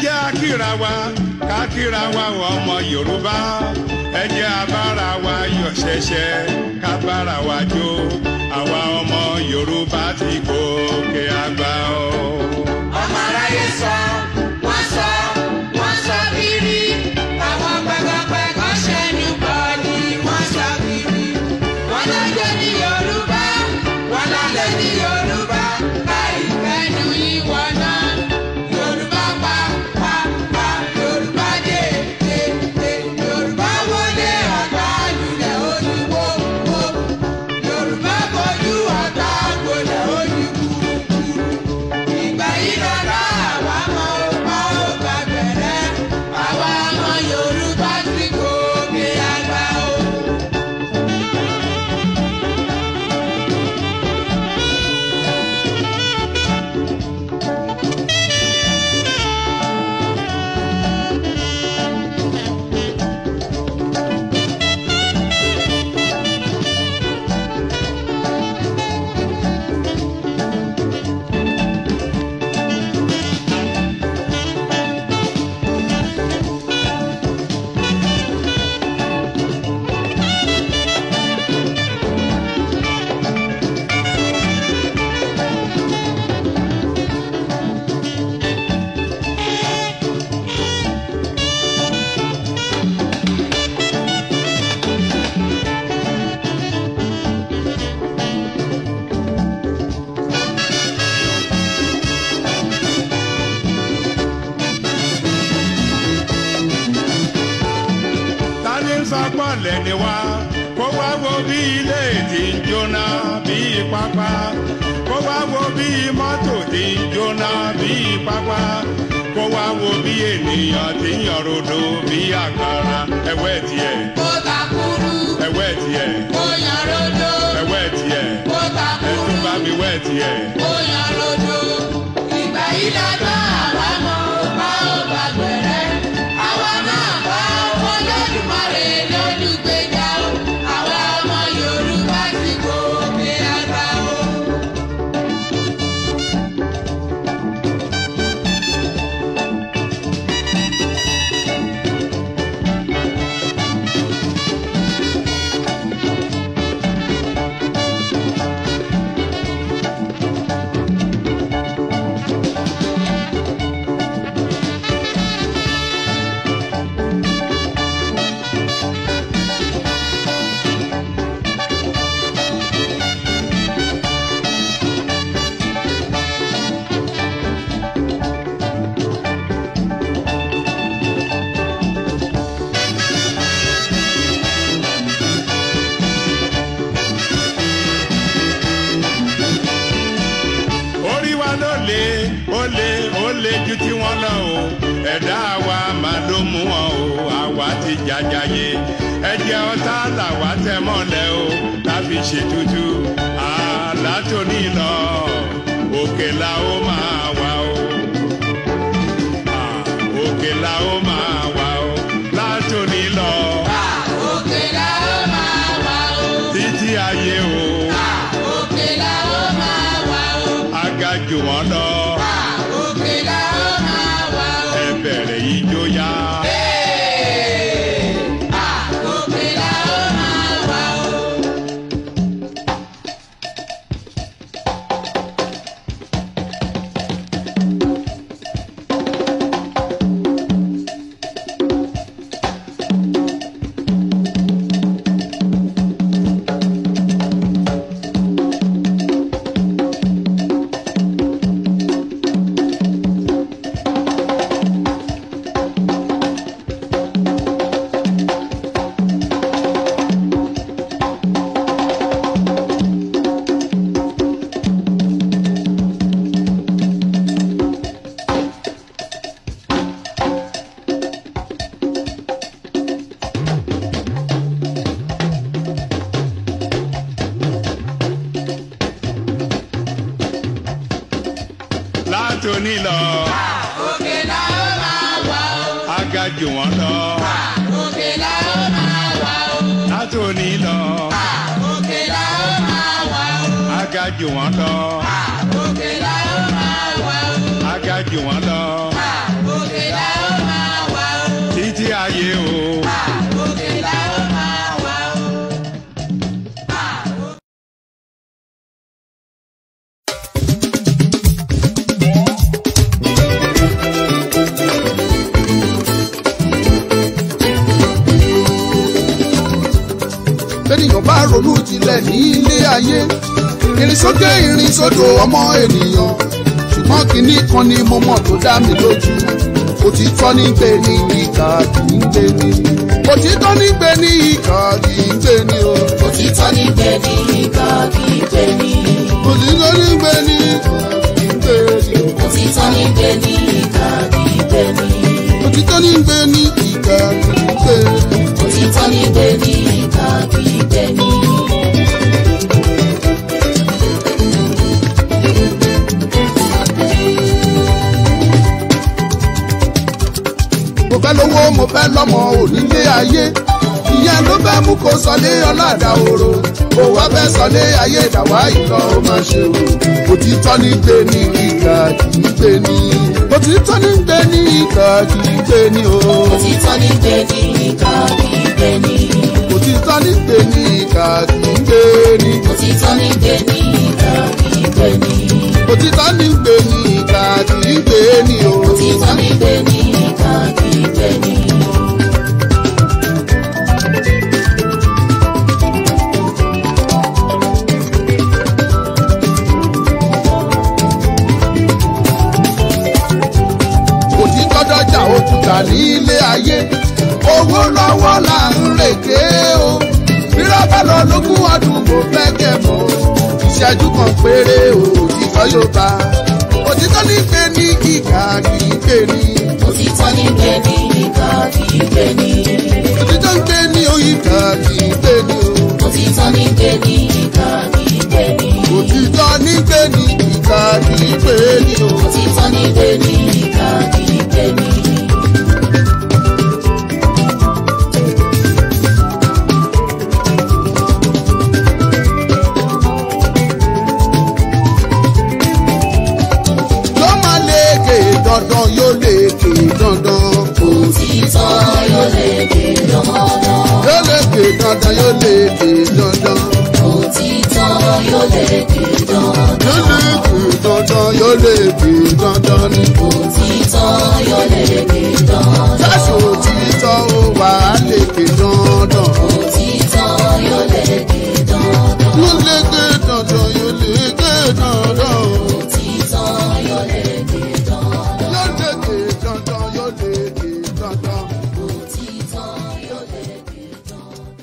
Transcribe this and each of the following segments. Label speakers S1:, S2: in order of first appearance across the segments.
S1: Jẹ́ á kíra wa, ká kíra wa ọmọ Yorùbá. Ẹ jẹ́ á bára wa yọ̀ ṣẹ̀ṣẹ̀, ká bára wa jó. Àwa ọmọ Yorùbá ti gòkè àgbà o.
S2: Ọmọ aráyé sọ, wọ́n sọ, wọ́n sọ kiri. Àwọn pẹ̀gànpẹ̀gàn ṣẹnu bọ̀ ni wọ́n sọ kiri. Wọ́n lọ́jọ́ ní Yorùbá, wọ́n lálẹ́ ní Yorùbá. Láì fẹ́nu ìwọ náà. Yorùbá pa pa pa, Yorùbá dé dé dé. Yorùbá wọlé ọ̀tá lulẹ̀ olúwo wo. Yorùbá bojú ọ̀tá gbolẹ̀ olúkúlùkù. Ìgbà yìí lọ́la àwa mọ ọba ó bá bẹ̀rẹ̀. Àwa ọmọ Yorùbá ti gòkè àgbà o.
S1: Ta ni ń sọ pọ̀lẹ́ ni wá? Kó wá wo bí ilé tí ń jóná bí pápá. Kó wá wo bí mọ́tò tí ń jóná bí pápá. Kó wá wo bí ènìyàn tí ń yọ̀rọ̀dọ̀ bí àkàrà. Ẹ̀wẹ́ tiẹ̀,
S2: Kó takuru,
S1: ẹ̀wẹ́ tiẹ̀,
S2: kó yan rodo.
S1: ẹ̀wẹ́ tiẹ̀,
S2: Kó takuru,
S1: ẹ̀tún bá mi wẹ́ tiẹ̀.
S2: kó yan rodo. Ìgbà yìí lọ́la àwa mọ ọba ó bá bẹ̀rẹ̀. Àwa náà bá Olódùmarè lólùgbèjà o. Àwa ọmọ Yorùbá ti gòkè àgbà o.
S1: Orí wa ló lé, ó lé, ó lé ju tí wọ́n lọ o. Ẹ̀dá wa máa ló mú wọn o, àwa ti jàjàyè. Ẹ̀jẹ̀ ọ̀tá làwa tẹ̀ mọ́lẹ̀ o, tá fi ṣètùtù. Àlá tó ní lọ, òkè la ó máa wà o. Òkè la ó máa wà o, látòní lọ,
S2: Òkè la ó máa wà o.
S1: títí ayé o,
S2: Òkè la ó máa wà o.
S1: aga jù wọ́n lọ,
S2: Òkè la ó máa wà o.
S1: ẹ bẹ̀rẹ̀ ijó yá.
S2: Òkè la ó máa wà o.
S1: Látòní lọ,
S2: Òkè la ó máa wà o.
S1: aga jù wọ́n lọ.
S2: Òkè la ó máa wà o.
S1: Látòní lọ,
S2: Òkè la ó máa wà o.
S1: aga jù wọ́n lọ.
S2: Òkè la ó máa wà o.
S1: Aga jù wọ́n lọ.
S2: Òkè la ó máa wà o.
S1: Títí ayé o.
S2: Òkè la ó máa wà o.
S3: Bẹ́nìyàn bá ronú jinlẹ̀ ní ilé ayé, ìrìnsókè ìrìnsódò ọmọ ènìyàn, ṣùgbọ́n kinní kan ni mo mọ̀ tó dá mi lójú: òtítọ́ ní gbé ní, ìkà kì í gbé ní. Òtítọ́ ní gbé ní, ìkà kì í gbé ní o.
S4: Òtítọ́ ní gbé ní, ìkà kì í gbé ní.
S3: Òtítọ́ ní gbé ní, ìkà kì í gbé ní o.
S4: Òtítọ́ ní gbé ní, ìkà kì í gbé ní.
S3: Òtítọ́ ní gbé ní, ìkà kì í gbé ní.
S4: Òtítọ́ ní gbé ní, ìkà kì í gbé ní.
S3: Mo fẹ́ lówó, mo fẹ́ lọ́mọ onílé ayé, ìyẹn ló fẹ́ mú kó sọlé ọ̀làdà òro, kó wá fẹ́ sọlé ayé ìdàwá ìlọ, ó máa ṣe o. Òtítọ́ ní gbé ní, ìkà kì í gbé ní. Òtítọ́ ní gbé ní, ìkà kì í gbé ní o.
S4: Òtítọ́ ní gbé ní, ìkà kì í gbé ní.
S3: Òtítọ́ ní gbé ní, ìkà kì í gbé ní.
S4: Òtítọ́ ní gbé ní, ìkà kì í gbé ní.
S3: Òtítọ́ ní gbé ní, ìkà kì í gbé ní o.
S4: Òtítọ́ ní gbé ní, ìkà kì í gbé ní.
S3: Òtítọ́ dọ́jà òkúta ní ilé ayé, owó lọ́wọ́ là ń rèké o. Rírọ́bà lọ lógún ọdún, kò fẹ́ kẹ́ mọ́, ìṣẹ́jú kan péré o, òtítọ́ yóò bá. Òtítọ́ ní gbé ní, ìkà kì í gbé ní.
S4: Òtítọ́ ní gbé ní, ìkà kì í gbé ní.
S3: Òtítọ́ ń gbé ní o, ìkà kì í gbé ní o.
S4: Òtítọ́ ní gbé ní, ìkà kì í gbé ní.
S3: Òtítọ́ ní gbé ní, ìkà kì í gbé ní o.
S4: Òtítọ́ ní gbé ní, ìkà kì í gbé ní.
S3: Yóò máa lékè dandan, yóò lékè dandan.
S4: Òtítọ́ yóò lékè dandan.
S3: Yóò lékè dandan, yóò lékè dandan.
S4: Òtítọ́ yóò lékè dandan.
S3: Yóò lékè dandan, yóò lékè dandan ni.
S4: Òtítọ́ yóò lékè dandan.
S3: Sáṣọ òtítọ́ ó wà á lékè dandan.
S4: Òtítọ́ yóò lékè dandan.
S3: Yóò lékè dandan, yóò lékè dandan.
S4: Òtítọ́ yóò lékè dandan.
S3: Yóò lékè dandan, yóò lékè dandan.
S4: Òtítọ́ yóò lékè dandan.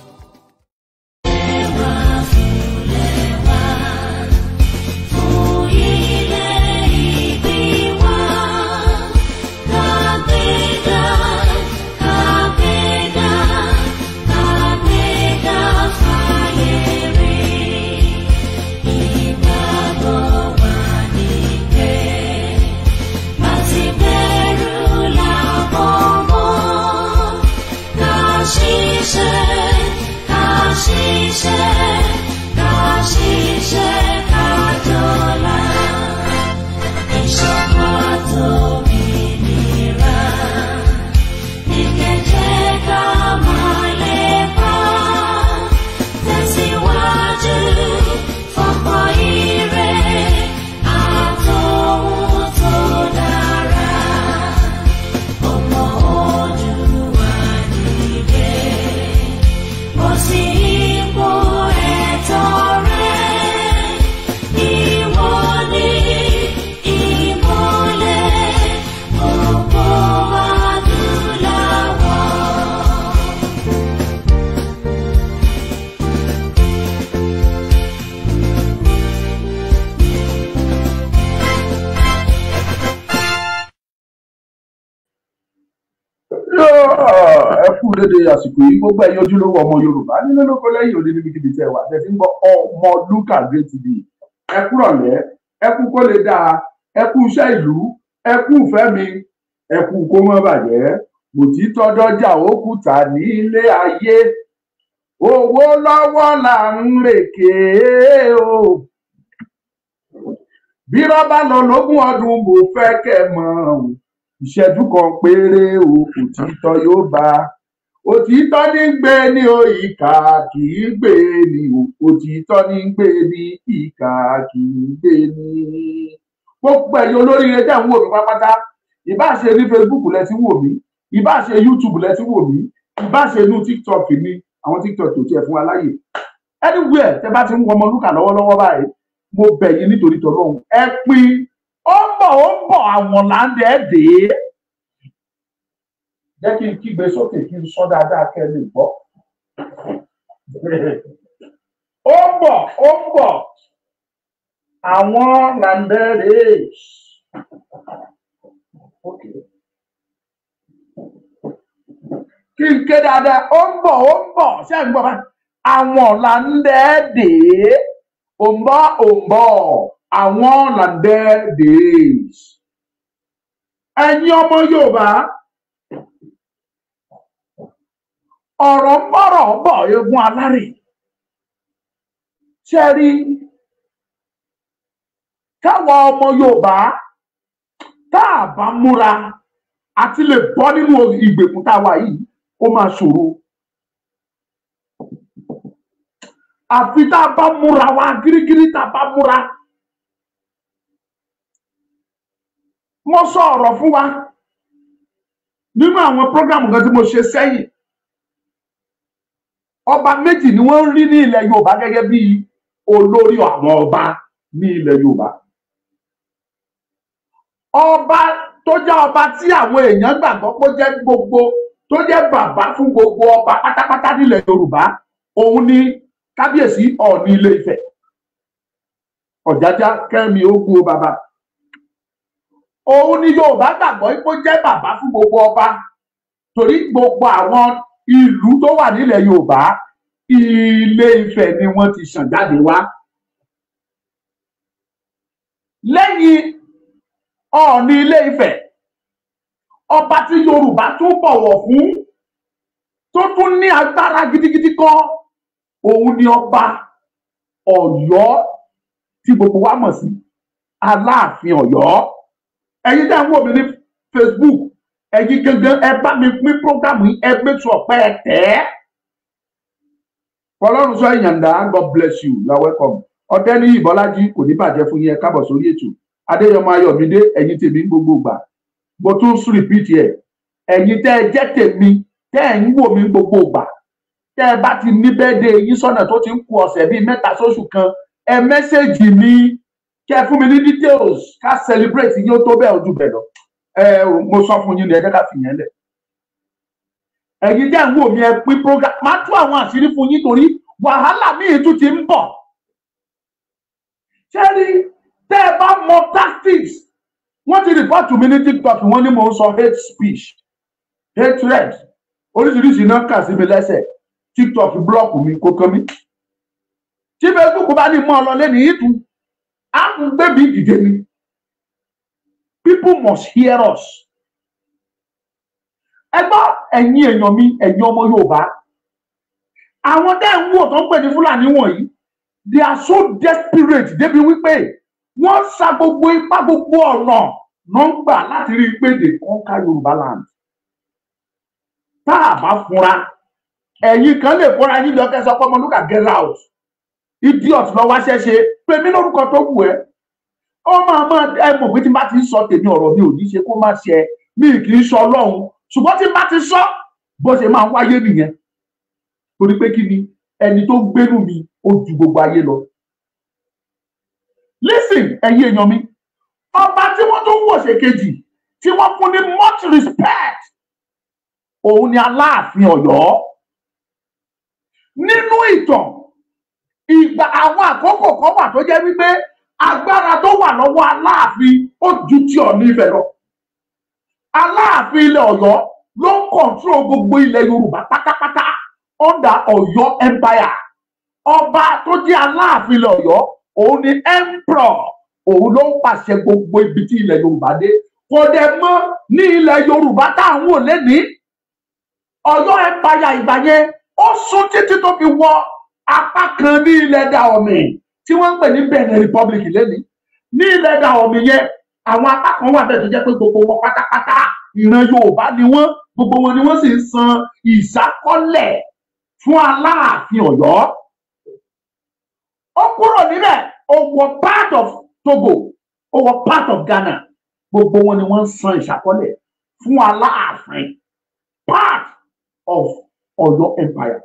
S5: Ẹ kú dédé àsìkò yìí, gbogbo ẹ̀yin ojúlówó ọmọ Yorùbá nínú lóko lẹ́yìn òde níbikíbi tẹ́ wà tẹ́ ti ń gbọ́ Ọmọlúkà Great TV. Ẹ kúrọ̀lẹ́, ẹ kú kó lè dáa, ẹ kú iṣẹ́ ìlú, ẹ kú ìfẹ́ mi, ẹ kú kó má bàjẹ́. Òtítọ́ dọ́jà òkúta nílé ayé, owó lọ́wọ́ là ń rèké o. Bí rọ́bà lọ lógún ọdún, mo fẹ́ kẹ́ mọ̀ o. Ìṣẹ́jú kan péré o, òtítọ́ yóò bá. Òtítọ́ ní gbé ní o, ìkà kì í gbé ní o. Òtítọ́ ní gbé ní, ìkà kì í gbé ní. Gbogbo ẹ̀yin olóríire tẹ́ ń wò mí pátápátá, ìbá ṣe ní Facebook lẹ ti wò mí, ìbá ṣe YouTube lẹ ti wò mí, ìbá ṣe inú TikTok mi, àwọn TikTok tó tiẹ̀ fún wa láyè. Anywhere tẹ́ bá ti ń wọ Ọmọlúkà lọ́wọ́lọ́wọ́ báyìí, mo bẹ̀ yín nítorí tọlọ́hun, ẹ pín. Ó ń bọ̀ àwọn làǹdẹ̀ dé. Jẹ́ kí n kígbe sókè kí n sọ dáadáa kẹ́ lè gbọ́. Ó ń bọ̀ àwọn làǹdẹ̀ dé. Kí n ké dáadáa, ó ń bọ̀ ṣé ẹ̀ ń gbọ́ báyìí? Àwọn làǹdẹ̀ dé. Ó ń bọ̀ àwọn làǹdẹ̀ dé. Ẹ̀yin ọmọ Yorùbá, ọ̀rọ̀ ń bọ̀rọ̀ bọ̀ eégún alárè. Ṣé rí káwa ọmọ Yorùbá tá a bá múra àti lè bọ́ nínú ìgbèkùn tá a wà yìí, ó máa ṣòro. Àfi tá a bá múra wa gírígírí, tá a bá múra. Mo sọ ọ̀rọ̀ fún wa nínú àwọn prógrámù kan tí mo ṣe sẹ́yìn. Ọba méjì ni wọ́n ń rí ní ilẹ̀ Yorùbá gẹ́gẹ́ bí olórí àwọn ọba ní ilẹ̀ Yorùbá. Ọba tó jẹ́ ọba tí àwọn èèyàn gbàgbọ́ pé ó jẹ́ gbogbo, tó jẹ́ bàbá fún gbogbo ọba pátápátá nílẹ̀ Yorùbá, òun ni Kábíyèsí Ọọ̀ni Ilé Ifẹ̀. Ọ̀jájá Kẹ́mi Ogun bàbá. Òun ni Yorùbá gbàgbọ́ pé ó jẹ́ bàbá fún gbogbo ọba, torí gbogbo àwọn ìlú tó wà nílẹ̀ Yorùbá, Ilé Ifẹ̀ ni wọ́n ti ṣàn jáde wá. Lẹ́yìn Ọọ̀ni Ilé Ifẹ̀, ọba tí Yorùbá tún bọ̀wọ̀ fún, tó tún ní agbára gidigidi kan, òun ni ọba Ọ̀yọ́ tí gbogbo wa mọ̀ sí Aláàfin Ọ̀yọ́. Ẹ̀yin tẹ́ ń wò mí ní Facebook, ẹ̀yin gangan ẹ bá mi pín program yìí, ẹ make sure pé ẹ tẹ̀ ẹ́. Fọlọ́run sọ ìyàndá, God bless you, you are welcome. Ọ̀dẹ́ni Bọ́lájí, kò ní bàjẹ́ fún yín, ẹ káàbọ̀ sórí ètò. Adéyọmọ Ayọ̀mídé, ẹ̀yin tèmi gbogbo gbà. Mo tún repeat ẹ̀, ẹ̀yin tẹ́ ẹ jẹ́ tèmi, tẹ́ ẹ ń wò mí gbogbo gbà. Tẹ́ ẹ bá ti ní bẹ́ẹ̀dẹ̀ yín sọ́nà tó ti ń ku ọ̀sẹ̀ bíi mẹ́ta sóṣù kan, ẹ mẹ́sẹ̀gì mi, kẹ́ fún mi ní details, ká celebrate yín ó tó bẹ́ẹ̀ ojú bẹ́ẹ̀ lọ. Mo sọ fún yín ní ẹ jẹ́ ká fi yẹn lẹ̀. Ẹ̀yin tẹ́ ń wò mí, ẹ pín program, máa tú àwọn àṣírí fún yín torí wàhálà míì tún ti ń bọ̀. Ṣé rí tẹ́ ẹ bá mọ tactics, wọ́n ti report mi ní TikTok, wọ́n ní mo ń sọ hate speech, hatred, oríṣiríṣi náà kà sí mi lẹ́sẹ̀. TikTok block mi, kò kàn mí. Tí Facebook bá ní mọ́ ọ lọ lẹ́nu yìí tún, á ń gbé mi dìde ni. People must hear us. Ẹ gbọ́ ẹ̀yin èèyàn mi, ẹ̀yin ọmọ Yorùbá, àwọn tẹ́ ń wò tó ń pè ní Fúlàní wọ̀nyí, they are so desperate débi wípé wọ́n sa gbogbo ipá gbogbo ọ̀nà náà ń gbà láti rí i pé they conquer Yorùbá land. Tá a bá fúnra, ẹ̀yin kan lè fúnra yín jọ kẹ́ sọ pé Ọmọlúkà get out, idiot lọ wá ṣẹ́ṣe, pè mí lórúkọ tó wù ẹ́. Ó máa ẹ mọ̀ pé tí n bá ti ń sọ tèmi, ọ̀rọ̀ mi ò ní ṣe kó má ṣe, mi kì í sọ Ọlọ́run, ṣùgbọ́n tí n bá ti sọ bó ṣe máa ń wáyé nìyẹn. Torí pé kí ni ẹni tó gbénú mi ó ju gbogbo ayé lọ. Listen, ẹ̀yin èèyàn mi, ọba tí wọ́n tún wò ṣe kejì tí wọ́n fún ní much respect, òun ni Aláàfin Ọ̀yọ́. Nínú ìtàn ìgbà àwọn àkókò kan wà tó jẹ́ wípé agbára tó wà lọ́wọ́ Aláàfin ó ju ti Ọọ̀ni Ifẹ̀ lọ. Aláàfin ilẹ̀ Ọ̀yọ́ ló ń kọ̀ntró gbogbo ilẹ̀ Yorùbá pátápátá under Ọ̀yọ́ Empire. Ọba tó jẹ́ Aláàfin ilẹ̀ Ọ̀yọ́, òun ni emperor, òun ló ń pàṣẹ gbogbo ibi tí ilẹ̀ Yorùbá dé. Kò dẹ̀ mọ́ ní ilẹ̀ Yorùbá tá à ń wò lénìí. Ọ̀yọ́ Empire ìgbà yẹn ó sún títí tó fi wọ apá kan ní ilẹ̀ Dahomey tí wọ́n ń pè ní Benin Republic lénìí. Ní ilẹ̀ Dahomey yẹn, àwọn apá kan wà bẹ́ẹ̀ tó jẹ́ pé gbogbo wọn pátápátá Ìran Yorùbá ni wọ́n, gbogbo wọn ni wọ́n sì ń san ìsákọ́lẹ̀ fún Aláàfin Ọ̀yọ́. Ó kúrò níbẹ̀, ó wọ part of Togo, ó wọ part of Ghana, gbogbo wọn ni wọ́n ń san ìsákọ́lẹ̀ fún Aláàfin, part of Ọ̀yọ́ Empire.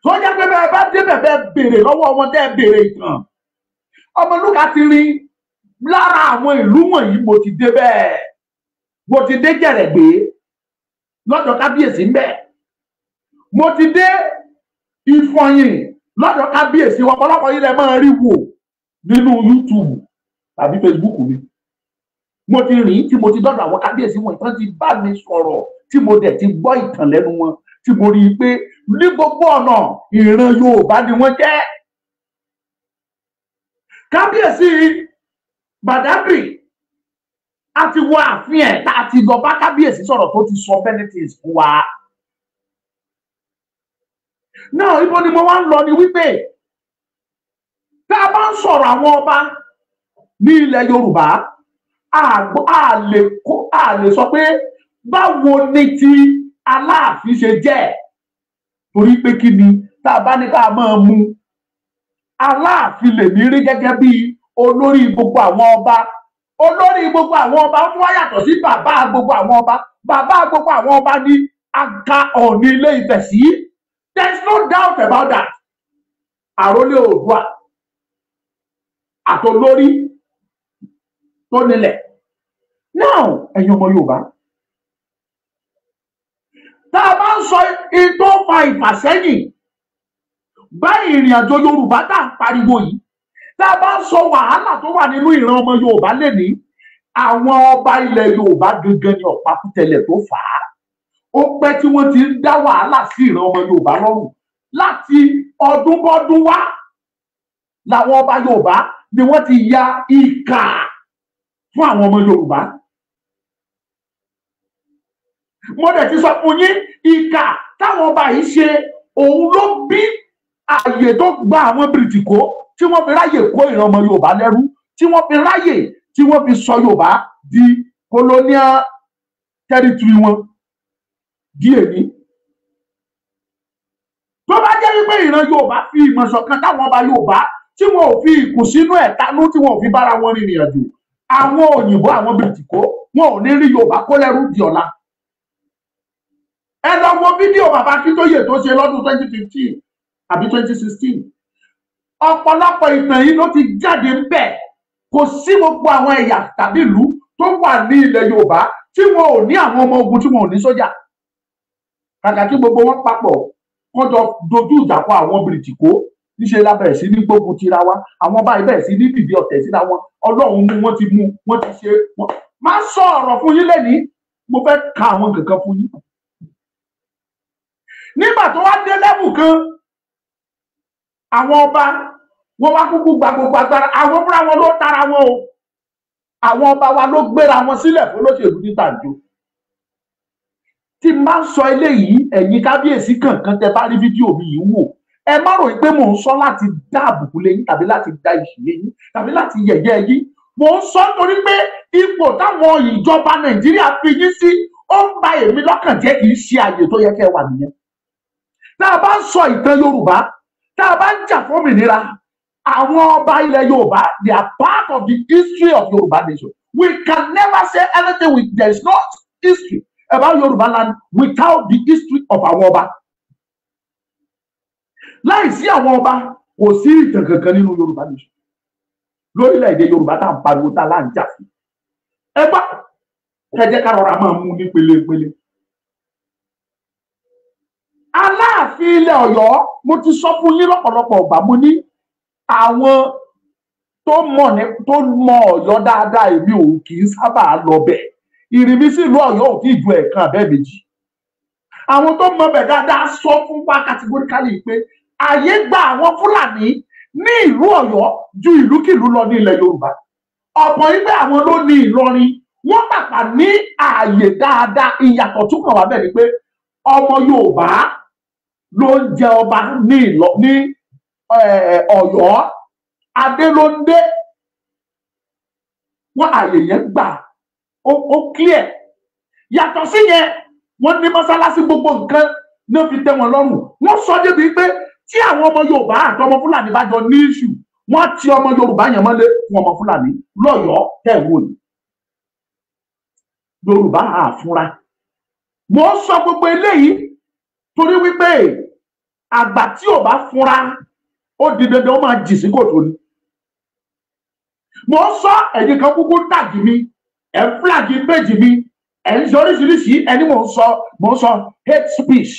S5: Tó jẹ́ pé bẹ́ẹ̀ bá débẹ̀, bẹ́ẹ̀ béèrè lọ́wọ́ wọn, tẹ́ béèrè ìtàn, Ọmọlúkà ti rin lára àwọn ìlú wọ̀nyí. Mo ti dé bẹ́ẹ̀, mo ti dé Jẹ̀rẹ̀gbé lọ́dọ̀ kábíyèsí ń bẹ̀, mo ti dé Ìfọ̀yìn lọ́dọ̀ kábíyèsí. Ọ̀pọ̀lọpọ̀ yìí lẹ máa rí wò nínú YouTube tàbí Facebook mi. Mo ti rìn tí mo ti dọ́dọ̀ àwọn kábíyèsí wọn, ìtàn ti bá mi sọ̀rọ̀, tí mo dẹ̀ ti gbọ́ ìtàn lẹ́nu wọn, tí mo rí i pé ní gbogbo ọ̀nà, ìran Yorùbá ni wọ́n jẹ́. Kábíyèsí Badagry, a ti wọ ààfin ẹ̀, tá a ti lọ bá kábíyèsí sọ̀rọ̀, tó ti sọ benefits fún wa. Náà ibo ni mo wá ń lọ ni wípé tá a bá ń sọ̀rọ̀ àwọn ọba ní ilẹ̀ Yorùbá, a lè sọ pé báwo ni ti Aláàfin ṣe jẹ́, torí pé kí ni, tá a bá ní ká máa mú Aláàfin, lèmi rí gẹ́gẹ́ bí olórí gbogbo àwọn ọba. Olórí gbogbo àwọn ọba tún wá yàtọ̀ sí bàbá gbogbo àwọn ọba. Bàbá gbogbo àwọn ọba ní aga Ọ̀ọ̀ni Ilé Ifẹ̀ sí. There is no doubt about that. Àrólé Oòduà àtolórí tó nílẹ̀. Now, ẹ̀yin ọmọ Yorùbá, tá a bá ń sọ ìtò fa ìfàsẹ́yìn bá ìrìn àjò Yorùbá tá à ń pariwo yìí, tá a bá ń sọ wàhálà tó wà nínú ìran ọmọ Yorùbá lẹ́nìí, àwọn ọba ilẹ̀ Yorùbá gangan ni ọ̀pákùtẹ̀lẹ̀ tó fà á. Ó pẹ́ tí wọ́n ti ń dá wàhálà sí ìran ọmọ Yorùbá lọ́rùn. Láti ọdún bọ́dún wá làwọn ọba Yorùbá ni wọ́n ti ya ìkà fún àwọn ọmọ Yorùbá. Mo dẹ̀ ti sọ fún yín, ìkà táwọn ọba yìí ṣe, òun ló bí ààyè tó gba àwọn bìrìtìkó, tí wọ́n fi ráyè kó ìran ọmọ Yorùbá lẹ́rú, tí wọ́n fi ráyè, tí wọ́n fi sọ Yorùbá di colonial territory wọn di èní. Tó bá jẹ́ wípé ìran Yorùbá fi ìmọ̀ ṣọ̀kan, táwọn ọba Yorùbá tí wọn ò fi ìkùnsínú ẹ̀tanú, tí wọn ò fi bára wọn rìnrìn àjò, àwọn òyìnbó, àwọn bìrìtìkó, wọn ò ní rí Yorùbá kó lẹ́rú di ọ̀la. Ẹ lọ wo fídíò bàbá Akíntóyè tó ṣe lọ́dún 2015 àbí 2016. Ọ̀pọ̀lọpọ̀ ìtàn yìí ló ti jáde ń bẹ̀. Kò sí gbogbo àwọn ẹ̀yà tàbí ìlú tó wà ní ilẹ̀ Yorùbá tí wọn ò ní àwọn ọmọ ogun, tí wọn ò ní sójà. Kàkà kí gbogbo wọn papọ̀ kọjọ dojú ìjà kọ àwọn bìrìtìkó, níṣẹ́ la bẹ̀rẹ̀ sí ní gbógun tira wa. Àwọn báyìí bẹ̀rẹ̀ sí ní dìde ọ̀tẹ̀ síra wọn. Ọlọ́run mú wọn, ti mú wọn, ti ṣe wọn. Má sọ ọ̀rọ̀ fún yín lẹ́nìí, mo fẹ́ ka àwọn kankan fún yín. Nígbà tó wá dé level kan, àwọn ọba wọn wá kúkú gba gbogbo agbára. Àwọn fúnra wọn ló tara wọn o. Àwọn ọba wa ló gbéra wọn sílẹ̀ fún olóṣèlú ní tàǹjọ. Tí n bá ń sọ eléyìí, ẹ̀yin kábíyèsí kankan tẹ bá rí fídíò mi yìí wò, ẹ má rò pé mò ń sọ láti dá àbùkù lé yín, tàbí láti dá ìṣì lé yín, tàbí láti yẹ̀yẹ́ yín. Mò ń sọ nítorí pé ipò táwọn ìjọba Nàìjíríà fi yín sí, ó ń ba èmi lọ́kàn jẹ́. Kì í ṣe àyè tó yẹ kẹ́ ẹ wà nìyẹn. Tá a bá ń sọ ìtàn Yorùbá, tá a bá ń jà fún òmìnira, àwọn ọba ilẹ̀ Yorùbá, they are part of the history of Yorùbá nation. We can never say anything with, there is no history about Yorùbá land without the history of àwọn ọba. Láìsí àwọn ọba, kò sí ìtàn kankan nínú Yorùbá nation, lórílẹ̀‐èdè Yorùbá tá à ń pariwo, tá à ń jà fún. Ẹ bá ẹ jẹ́ ká rọra máa mú ní pelepele. Aláàfin ilẹ̀ Ọ̀yọ́, mo ti sọ fún yín lọ́pọ̀lọpọ̀ ọgbà, mo ní àwọn tó mọ̀ ní tó mọ Ọ̀yọ́ dáadáa, èmi ò kì í sábà lọ bẹ̀. Ìrìn mi sí ìlú Ọ̀yọ́ ò tí ì ju ẹ̀ẹ̀kan àbẹ́ méjì. Àwọn tó mọ bẹ̀ dáadáa sọ fún wa categorically pé àyè gba àwọn Fúlàní ní ìlú Ọ̀yọ́ ju ìlúkìlú lọ ní ilẹ̀ Yorùbá. Ọ̀pọ̀ yìí pé àwọn ló ní Ìlọrin, wọ́n pàpà ní ààyè dáadáa. Ìyàtọ̀ tún kàn wá bẹ́ẹ̀ ni pé ọmọ Yorùbá ló ń jẹ ọba ní ìlọ ní Ọ̀yọ́, adé ló ń dé wọn. Ààyè yẹn gbà, Ó clear. Yàtọ̀ sí yẹn, wọ́n ní mọ́sálásí, gbogbo nǹkan ní fi tẹ́ wọn lọ́rùn. Wọ́n sọ débi pé tí àwọn ọmọ Yorùbá àti ọmọ Fúlàní bá jọ ní issue, wọ́n ti ọmọ Yorùbá yẹn mọ́lé fún ọmọ Fúlàní lọ́yọ̀ọ́ tẹ̀ wò ní. Yorùbá àfúnra. Mo sọ gbogbo eléyìí torí wípé àgbà tí ò bá fúnra ó di dandan ó máa jì sí kòtò ni. Mo sọ ẹ̀yin kan kúkú tàgì mi, ẹ̀ ń fúlàgì péjì mi, ẹ̀ ń sọ oríṣiríṣi ẹni mò ń sọ hate speech.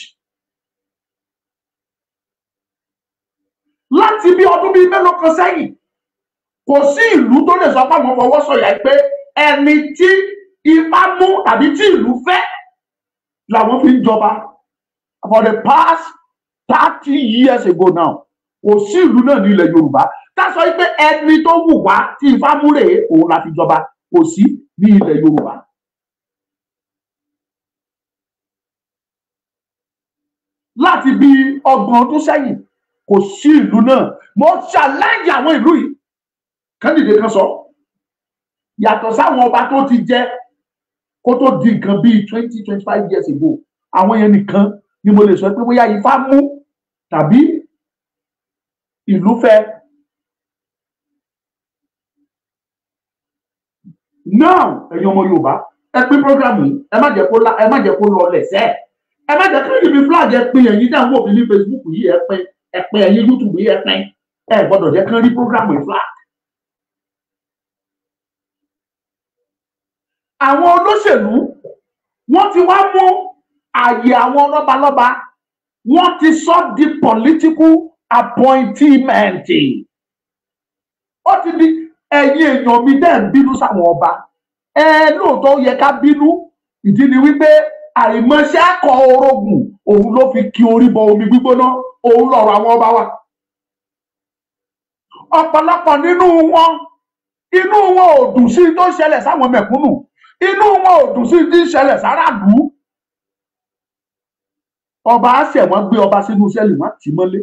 S5: Láti bí ọdún bíi mélòó kan sẹ́yìn, kò sí ìlú tó lè sọ pé àwọn fọwọ́ sọ̀yà pé ẹni tí ipá mú tàbí tí ìlú fẹ́ làwọn fi ń jọba. For the past 30 years ago now, kò sí ìlú náà ní ilẹ̀ Yorùbá tá sọ pé ẹni tó wù wá tí ifá mú rèé òun la fi jọba, kò sí ní ilẹ̀ Yorùbá. Láti bí 30 ọdún sẹ́yìn, kò sí ìlú náà. Mo challenge àwọn ìlú yìí, kandide kan sọ yàtọ̀ sáwọn ọba tó ti jẹ kó tó di nǹkan bíi 20-25 years ago, àwọn yẹn nìkan ni mo lè sọ pé bóyá ifá mú tàbí ìlú fẹ́. Now ẹ̀yin ọmọ Yorùbá, ẹ pín program yìí, ẹ má jẹ́ kó lọ lẹ̀sẹ̀, ẹ má jẹ́ kí ibi flag ẹ pín. Ẹ̀yin dáhùn òbí ní Facebook yìí, ẹ pín, ẹ pín, ẹ̀yin YouTube yìí, ẹ pín. Ẹ gbọ́dọ̀ jẹ́ kán rí program yìí flag. Àwọn olóṣèlú wọ́n ti wá mú àyè àwọn lọ́balọ́ba, wọ́n ti sọ di political appointment. Ó ti di ẹ̀yin èèyàn mi dẹ́ ń bínú sáwọn ọba. Ẹ lóòótọ́ ó yẹ ká bínú, ìdí ni wípé àìmọṣẹ́ akọ orogún òun ló fi kí orí bọ omi gbígbóná, òun lọ̀rọ̀ àwọn ọba wa. Ọ̀pọ̀lọpọ̀ nínú wọn, inú wọn ò dùn sí tó ń ṣẹlẹ̀ sáwọn mẹ̀kúnnù, inú wọn ò dùn sí tí ń ṣẹlẹ̀ sáràlú. Ọba àṣẹ wọn gbé ọba sínú sẹ́ẹ̀lì, wọn tì mọ́lé.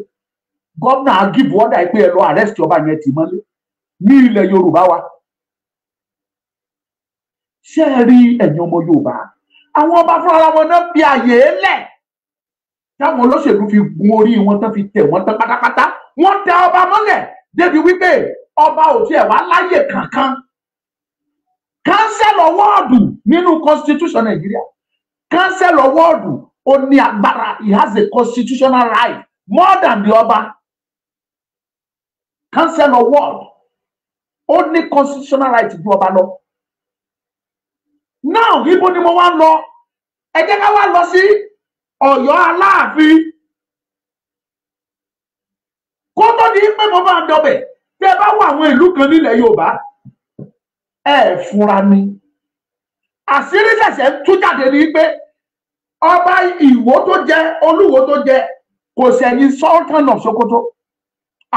S5: Gómìnà give order pé ẹ lọ arrest ọba yẹn, tì mọ́lé ní ilẹ̀ Yorùbá wa. Ṣé ẹ rí ẹ̀yin ọmọ Yorùbá, àwọn ọba fúnra wọn náà fi àyè lẹ̀ táwọn olóṣèlú fi gun orí wọn tán, fi tẹ̀ wọ́n tán pátápátá. Wọ́n tẹ ọba mọ́lẹ̀ débi wípé ọba ò tiẹ̀ wá láyè kankan. Kánsẹ́lọ̀ wọ́ọ̀dù nínú constitution Nàìjíríà, kánsẹ́lọ̀ wọ́ọ̀dù ó ní agbára, he has a constitutional right more than the ọba. Kánsẹ́lọ̀ wọ́ọ̀dù ó ní constitutional right ju ọba lọ. Now ibo ni mo wá ń lọ? Ẹ jẹ́ ká wá lọ sí Ọ̀yọ́ Aláàfin. Kó tó di pé mo máa dọbẹ̀, tẹ́ bá wọ àwọn ìlú kan nílẹ̀ Yorùbá, ẹ fúnra ni. Àṣírí ṣẹ̀ṣẹ̀ ń tú jáde ní pé ọba Ìwó tó jẹ, Olúwo tó jẹ, kò sẹ̀yìn Sultan of Sokoto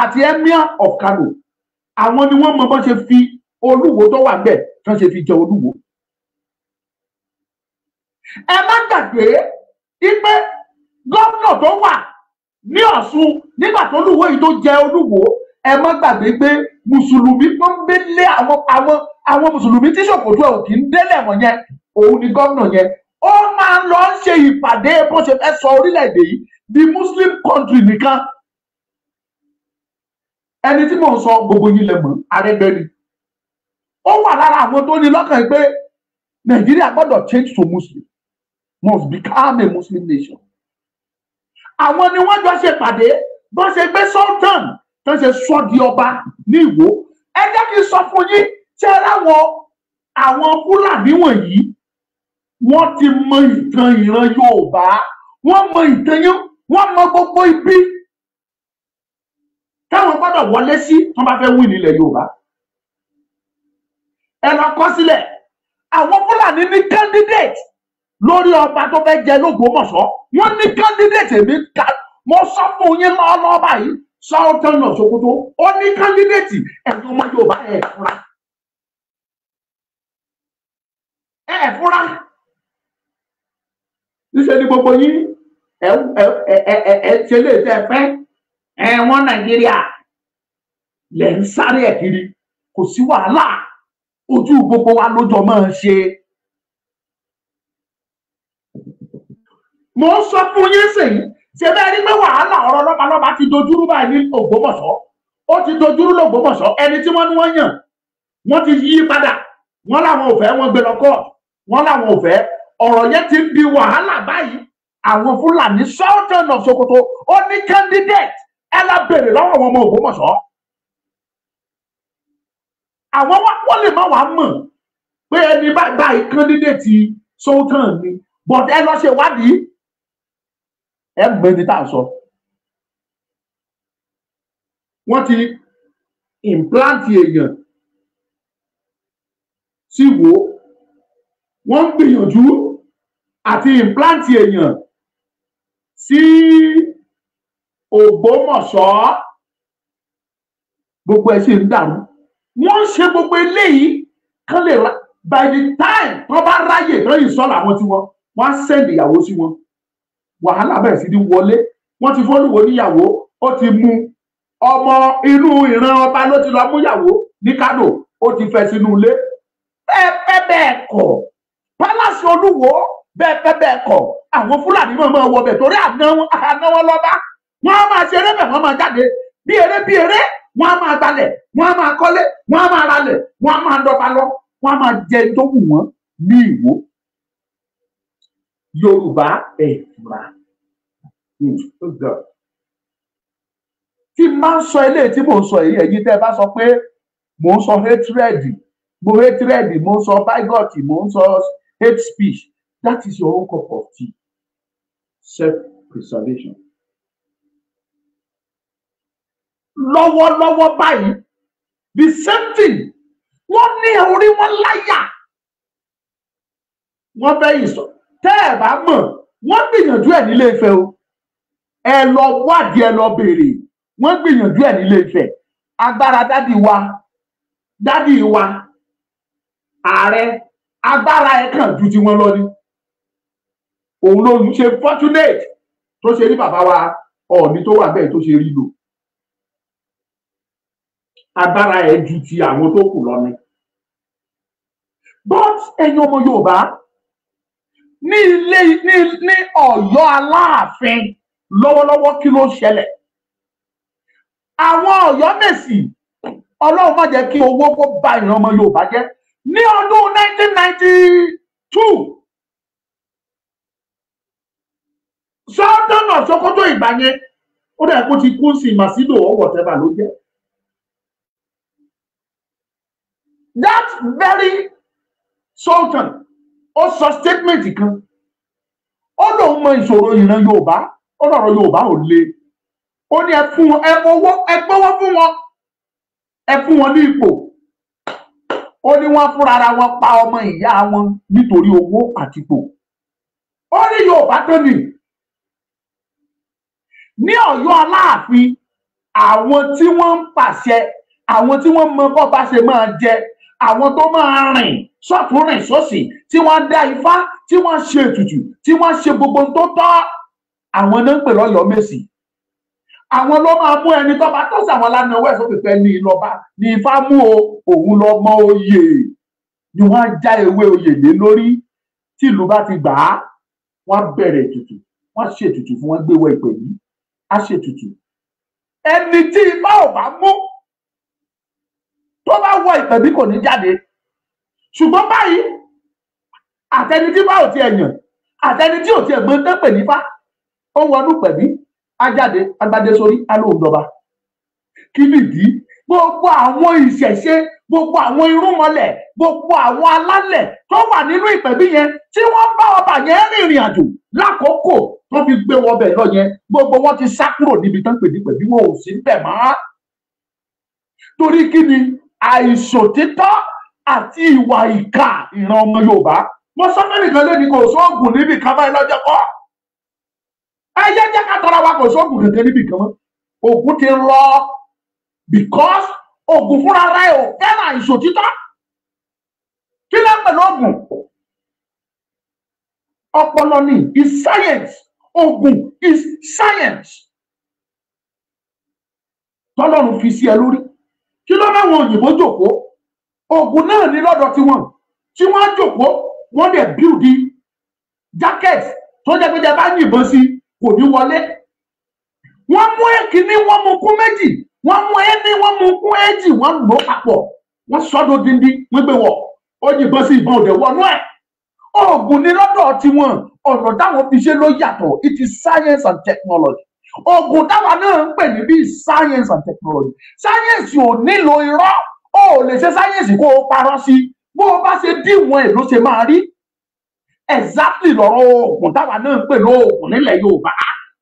S5: àti Emir of Kano. Àwọn ni wọ́n mọ bọ́n ṣe fi Olúwo tó wà ńbẹ̀ tán ṣe fi jẹ Olúwo. Ẹ má gbàgbé ipe gómìnà tó wà ní Ọ̀ṣun nígbà tó Olúwo yìí tó jẹ Olúwo, ẹ má gbàgbé pé mùsùlùmí pọ́nbélé àwọn mùsùlùmí tí ṣòkòtò ẹ̀ ò kì í délẹ̀ wọ̀nyẹn, òun ni gómìnà yẹn. Ó máa ń lọ ṣe ìpàdé bó ṣe fẹ́ sọ orílẹ̀-èdè yìí di Muslim country nìkan. Ẹni tí mò ń sọ gbogbo yín lẹ mọ̀, Arẹ́gbẹ́ ni. Ó wà lára àwọn tó ní lọ́kàn pé Nàìjíríà gbọ́dọ̀ change to Muslim, must become a Muslim nation. Àwọn ni wọ́n jọ ṣe pàdé bó ṣe gbé Sultan tó ṣe sọ di ọba ní Ìwó. Ẹ jẹ́ kí n sọ fún yín, ṣé láwọn àwọn Fúlàní wọ̀nyí wọ́n ti mọ ìtàn ìran Yorùbá, wọ́n mọ ìtàn yín, wọ́n mọ gbogbo ibi táwọn gbọ́dọ̀ wọlé sí tó bá fẹ́ wí nílẹ̀ Yorùbá. Ẹ lọ kọ sílẹ̀, àwọn Fúlàní ní candidate lórí ọba tó fẹ́ jẹ l'Ógbómọ̀ṣọ́. Wọ́n ní candidate. Èmi ká mo sọ fún yín lọ́ọ́lọ́ọ́ báyìí, Sultan of Sokoto ó ní candidate. Ẹ̀yin ọmọ Yorùbá ẹ̀ fúnra, ẹ̀ fúnra. Níṣẹ́ ni gbogbo yín ẹ ẹ ẹ ẹ ṣe lè tẹ fẹ́ ẹ wọ́n Nàìjíríà lẹ̀ ń sáré ẹ̀ kiri, kò sí wàhálà, ojú gbogbo wa lójọ máa ń ṣe. Mo ń sọ fún yín sèyí, ṣe bẹ́ẹ̀ rí pé wàhálà ọ̀rọ̀ lọ́balọ́ba ti dojúrú báyìí ní Ògbómọ̀ṣọ́. Ó ti dojúrú l'Ògbómọ̀ṣọ́. Ẹni tí wọ́n ní wọ́n yàn, wọ́n ti yí padà, wọ́n làwọn ò fẹ́, wọ́n gbé lọ kóòtù, wọ́n làwọn ò fẹ́. Ọ̀rọ̀ yẹn ti ń di wàhálà báyìí. Àwọn Fúlàní Sultan of Sokoto ó ní candidate, ẹ lọ bèrè lọ́wọ́ àwọn ọmọ Ògbómọ̀ṣọ́. Àwọn wọ́n lè má wàá mọ̀ pé ẹni báyìí candidate Sultan ni, but ẹ lọ ṣe ìwádìí, ẹ mọ ẹni tá à ń sọ. Wọ́n ti implant èèyàn sí Ìwó, wọ́n ń gbìyànjú àti implant èèyàn sí Ògbómọ̀ṣọ́. Gbogbo ẹ̀ sì ń dàrú. Wọ́n ń ṣe gbogbo eléyìí kán lè ra by the time tó bá ráyè tó yìí sọ́ọ̀lù àwọn tí wọ́n á send ìyàwó sí wọn. Wàhálà bẹ̀rẹ̀ sí ní wọlé. Wọ́n ti fọ́lùwò níyàwó, ó ti mú ọmọ inú ìran ọba ló ti lọ mú ìyàwó ní Kánò, ó ti fẹ́ sínú ilé. Bẹ́ẹ̀ fẹ́ bẹ́ẹ̀ kọ̀, pálásì Olúwo bẹ́ẹ̀ fẹ́ bẹ́ẹ̀ kọ̀, àwọn Fúlàní máa máa wọbẹ̀ torí àná wọn lọ́ba. Wọ́n á máa ṣeré bẹ̀, wọ́n máa jáde bí eré bí eré, wọ́n á máa gbalẹ̀, wọ́n á máa kọ́lé, wọ́n á máa ralẹ̀, wọ́n á máa dọ́ba lọ, wọ́n á máa jẹ tó wù wọ́n ní Ìwó. Yorùbá ẹ̀ fura. Tí máa ń sọ eléyìí tí mò ń sọ èyí, ẹ̀yin tẹ́ ẹ bá sọ pé mò ń sọ hatred, mo hatred, mo ń sọ bigot, mo ń sọ hate speech, that is your own cup of tea. Self-preservation. Lọ́wọ́lọ́wọ́ báyìí, the same thing, wọ́n ní orí wọn láyà, wọ́n fẹ́ ìsọ. Tẹ́ ẹ bá mọ̀, wọ́n gbìyànjú ẹ̀ nílé Ifẹ̀ o. Ẹ lọ wádìí, ẹ lọ béèrè. Wọ́n gbìyànjú ẹ̀ nílé Ifẹ̀. Agbára dádì wa ààrẹ, agbára ẹ̀ kàn ju tiwọn lọ ni. Òun ló ń ṣe fortunate tó ṣe rí bàbá wa Ọọ̀ni tó wà bẹ́ẹ̀ tó ṣe rí lò. Agbára ẹ̀ ju ti àwọn tó kù lọ ni. But ẹ̀yin ọmọ Yorùbá ní ilé ní Ọ̀yọ́ Aláàfin lọ́wọ́lọ́wọ́, kí ló ṣẹlẹ̀? Àwọn Ọ̀yọ́mèsì, Ọlọ́run má jẹ́ kí owó kó ba ìran ọmọ Yorùbá jẹ́. Ní ọdún 1992, Sultan of Sokoto ìgbà yẹn, ó dẹ̀ kó ti kú sí Masido or whatever ló jẹ́. That very Sultan ó sọ statement kan, ó lóun mọ ìṣòro ìran Yorùbá, ó lọ́rọ̀ Yorùbá ò le. Ó ní ẹ fún wọn, ẹ fowó, ẹ gbówó fún wọn, ẹ fún wọn ní ipò. Ó ní wọ́n fúnra ara wọn pa ọmọ ìyá wọn nítorí owó àti ipò. Ó ní Yorùbá tó nì ní Ọ̀yọ́ Aláàfin, àwọn tí wọ́n ń pàṣẹ, àwọn tí wọ́n mọ bó bá ṣe máa jẹ, àwọn tó máa rìn sọ́tún rìn sósì, tí wọ́n dá ifá, tí wọ́n ṣe ètùtù, tí wọ́n ṣe gbogbo tó tọ́, àwọn náà ń pè lọ́yọ̀ọ́ Mèsì. Àwọn ló máa mú ẹni tó bá tọ́sí àwọn lánàá owó ẹ̀sọ́ pípẹ́ ní ìlọba ní ifá mú o, òun lọ mọ oyè ni wọ́n á já ewé oyè lé lórí. Tí ìlú bá ti gbà á, wọ́n á bẹ̀rẹ̀ ètùtù, wọ́n á ṣe ètùtù fún wọn, gbé wọ ìpè yìí, á ṣe ètùtù. Ẹni tí ifá ò bá mú tó bá wọ ìpẹ̀bí kò ní jáde. Ṣùgbọ́n báyìí, àtẹni tí bá ò tiẹ̀ yàn, àtẹni tí ò tiẹ̀ gbọ́n tán pè nífá, ó wọnú pẹ̀bí, á jáde, agbádé sórí, á lóun dọba. Kí nìdí? Gbogbo àwọn ìṣẹ̀ṣe, gbogbo àwọn irúnmọlẹ̀, gbogbo àwọn alálẹ̀ tó wà nínú ìpẹ̀bí yẹn tí wọ́n bá ọba yẹn rìnrìn àjò lákòókò tó fi gbé wọn bẹ̀ lọ yẹn, gbogbo wọn ti sá kúrò níbi tán pè ní pẹ̀bí, wọn ò sí bẹ̀ mọ́. Torí kí ni? Àìṣòtítọ́ àti ìwà ìkà ìran ọmọ Yorùbá. Mo sọ fẹ́ nìkan lé ní kò sóògùn níbì kan báyìí lọ́jọ́ kọ́. Ẹyẹ jẹ́ ká tọ́ra wa, kò sóògùn kankan níbì kan mọ́. Ògùn ti lọ because ògùn fúnra rẹ̀ ò fẹ́ràn àìṣòtítọ́. Kí ló ń pè lóògùn? Ọpọlọ ni, is science. Ògùn is science. Tọ́lọ́run fi sí ẹ lórí. Kí ló máa wọn òyìnbó jòkó? Ògùn náà ní lọ́dọ̀ tiwọn tí wọ́n jòkó, wọ́n dẹ̀ build jacket tó tó jẹ́ pé tẹ́ bá yìnbọn sí kò ní wọlé. Wọ́n mú èkíní, wọ́n mú kún méjì, wọ́n mú ení, wọ́n mú kún èjì, wọ́n lò papọ̀, wọ́n sọ́dọ̀ díndín, wọ́n gbé wọ̀, ó yìnbọn sí ìbọn òde wọnú ẹ̀. Oògùn ni lọ́dọ̀ tiwọn, ọ̀nà táwọn fi ṣe ló yàtọ̀. It is science and technology. Oògùn táwa náà ń pè ní bíi science and technology. Science ò nílò irọ́, o ò lè ṣe science kó o parọ́ sí. Bó o bá ṣe díwọ̀n ẹ̀ ló ṣe máa rí. Exactly lọ́rọ̀ oògùn táwa náà ń pè lóògùn nílẹ̀ Yorùbá.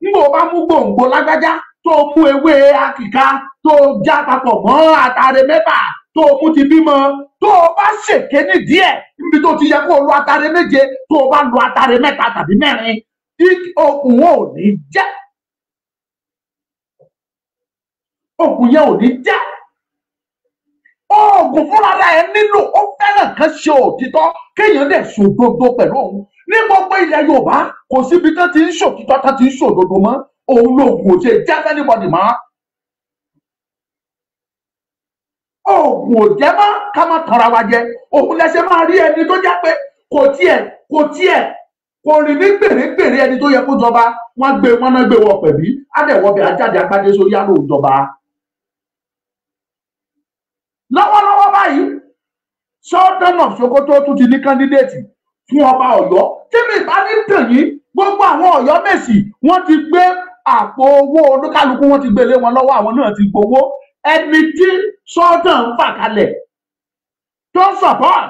S5: Nígbà o bá mú gbòǹgbò lágbájá, tó o mú ewé akìka, tó o já papọ̀ mọ́ àtàrẹ mẹ́fà, tó o mú ti bímọ, tó o bá ṣèké ní díẹ̀ níbi tó ti yẹ kó o lo àtàrẹ méje, tó o bá lo àtàrẹ mẹ́ta tàbí mẹ́rin, oògùn ò ní jẹ́. Oògùn yẹn ò ní jẹ́. Oògùn fúnra ẹ nílò, ó fẹ́ràn kan ṣe òtítọ́, kéèyàn dẹ̀ ṣòdodo pẹ̀lú òun. Ní gbogbo ilẹ̀ Yorùbá kò síbi tó ti ń ṣòtítọ́ tó ti ń ṣòdodo mọ́. Òun lóògùn ò ṣe jẹ́ anybody mọ́. Oògùn ò jẹ́ mọ́, ká má tanra wa jẹ. Òun lẹ́sẹ̀ máa rí ẹni tó jẹ́ pé kò tiẹ̀ kò rìn ní gbèrègbèrè ẹni tó yẹ kó jọba. Wọ́n gbé wọn náà gbé wọ pẹ̀bí, á dẹ̀ wọbẹ̀ ajáde agbádé sórí á lóun jọba. Lọ́wọ́lọ́wọ́ báyìí, Sultan of Sokoto tún ti ní kándídéètì fún ọba Ọ̀yọ́. Tí mi bá ní tàn yín, gbogbo àwọn Ọ̀yọ́ Mèsì wọ́n ti gbé àpò owó olúkálukú, wọ́n ti gbé lé wọn lọ́wọ́, àwọn náà ti gbowó. Ẹni tí Sultan ń fà kalẹ̀ tó ń support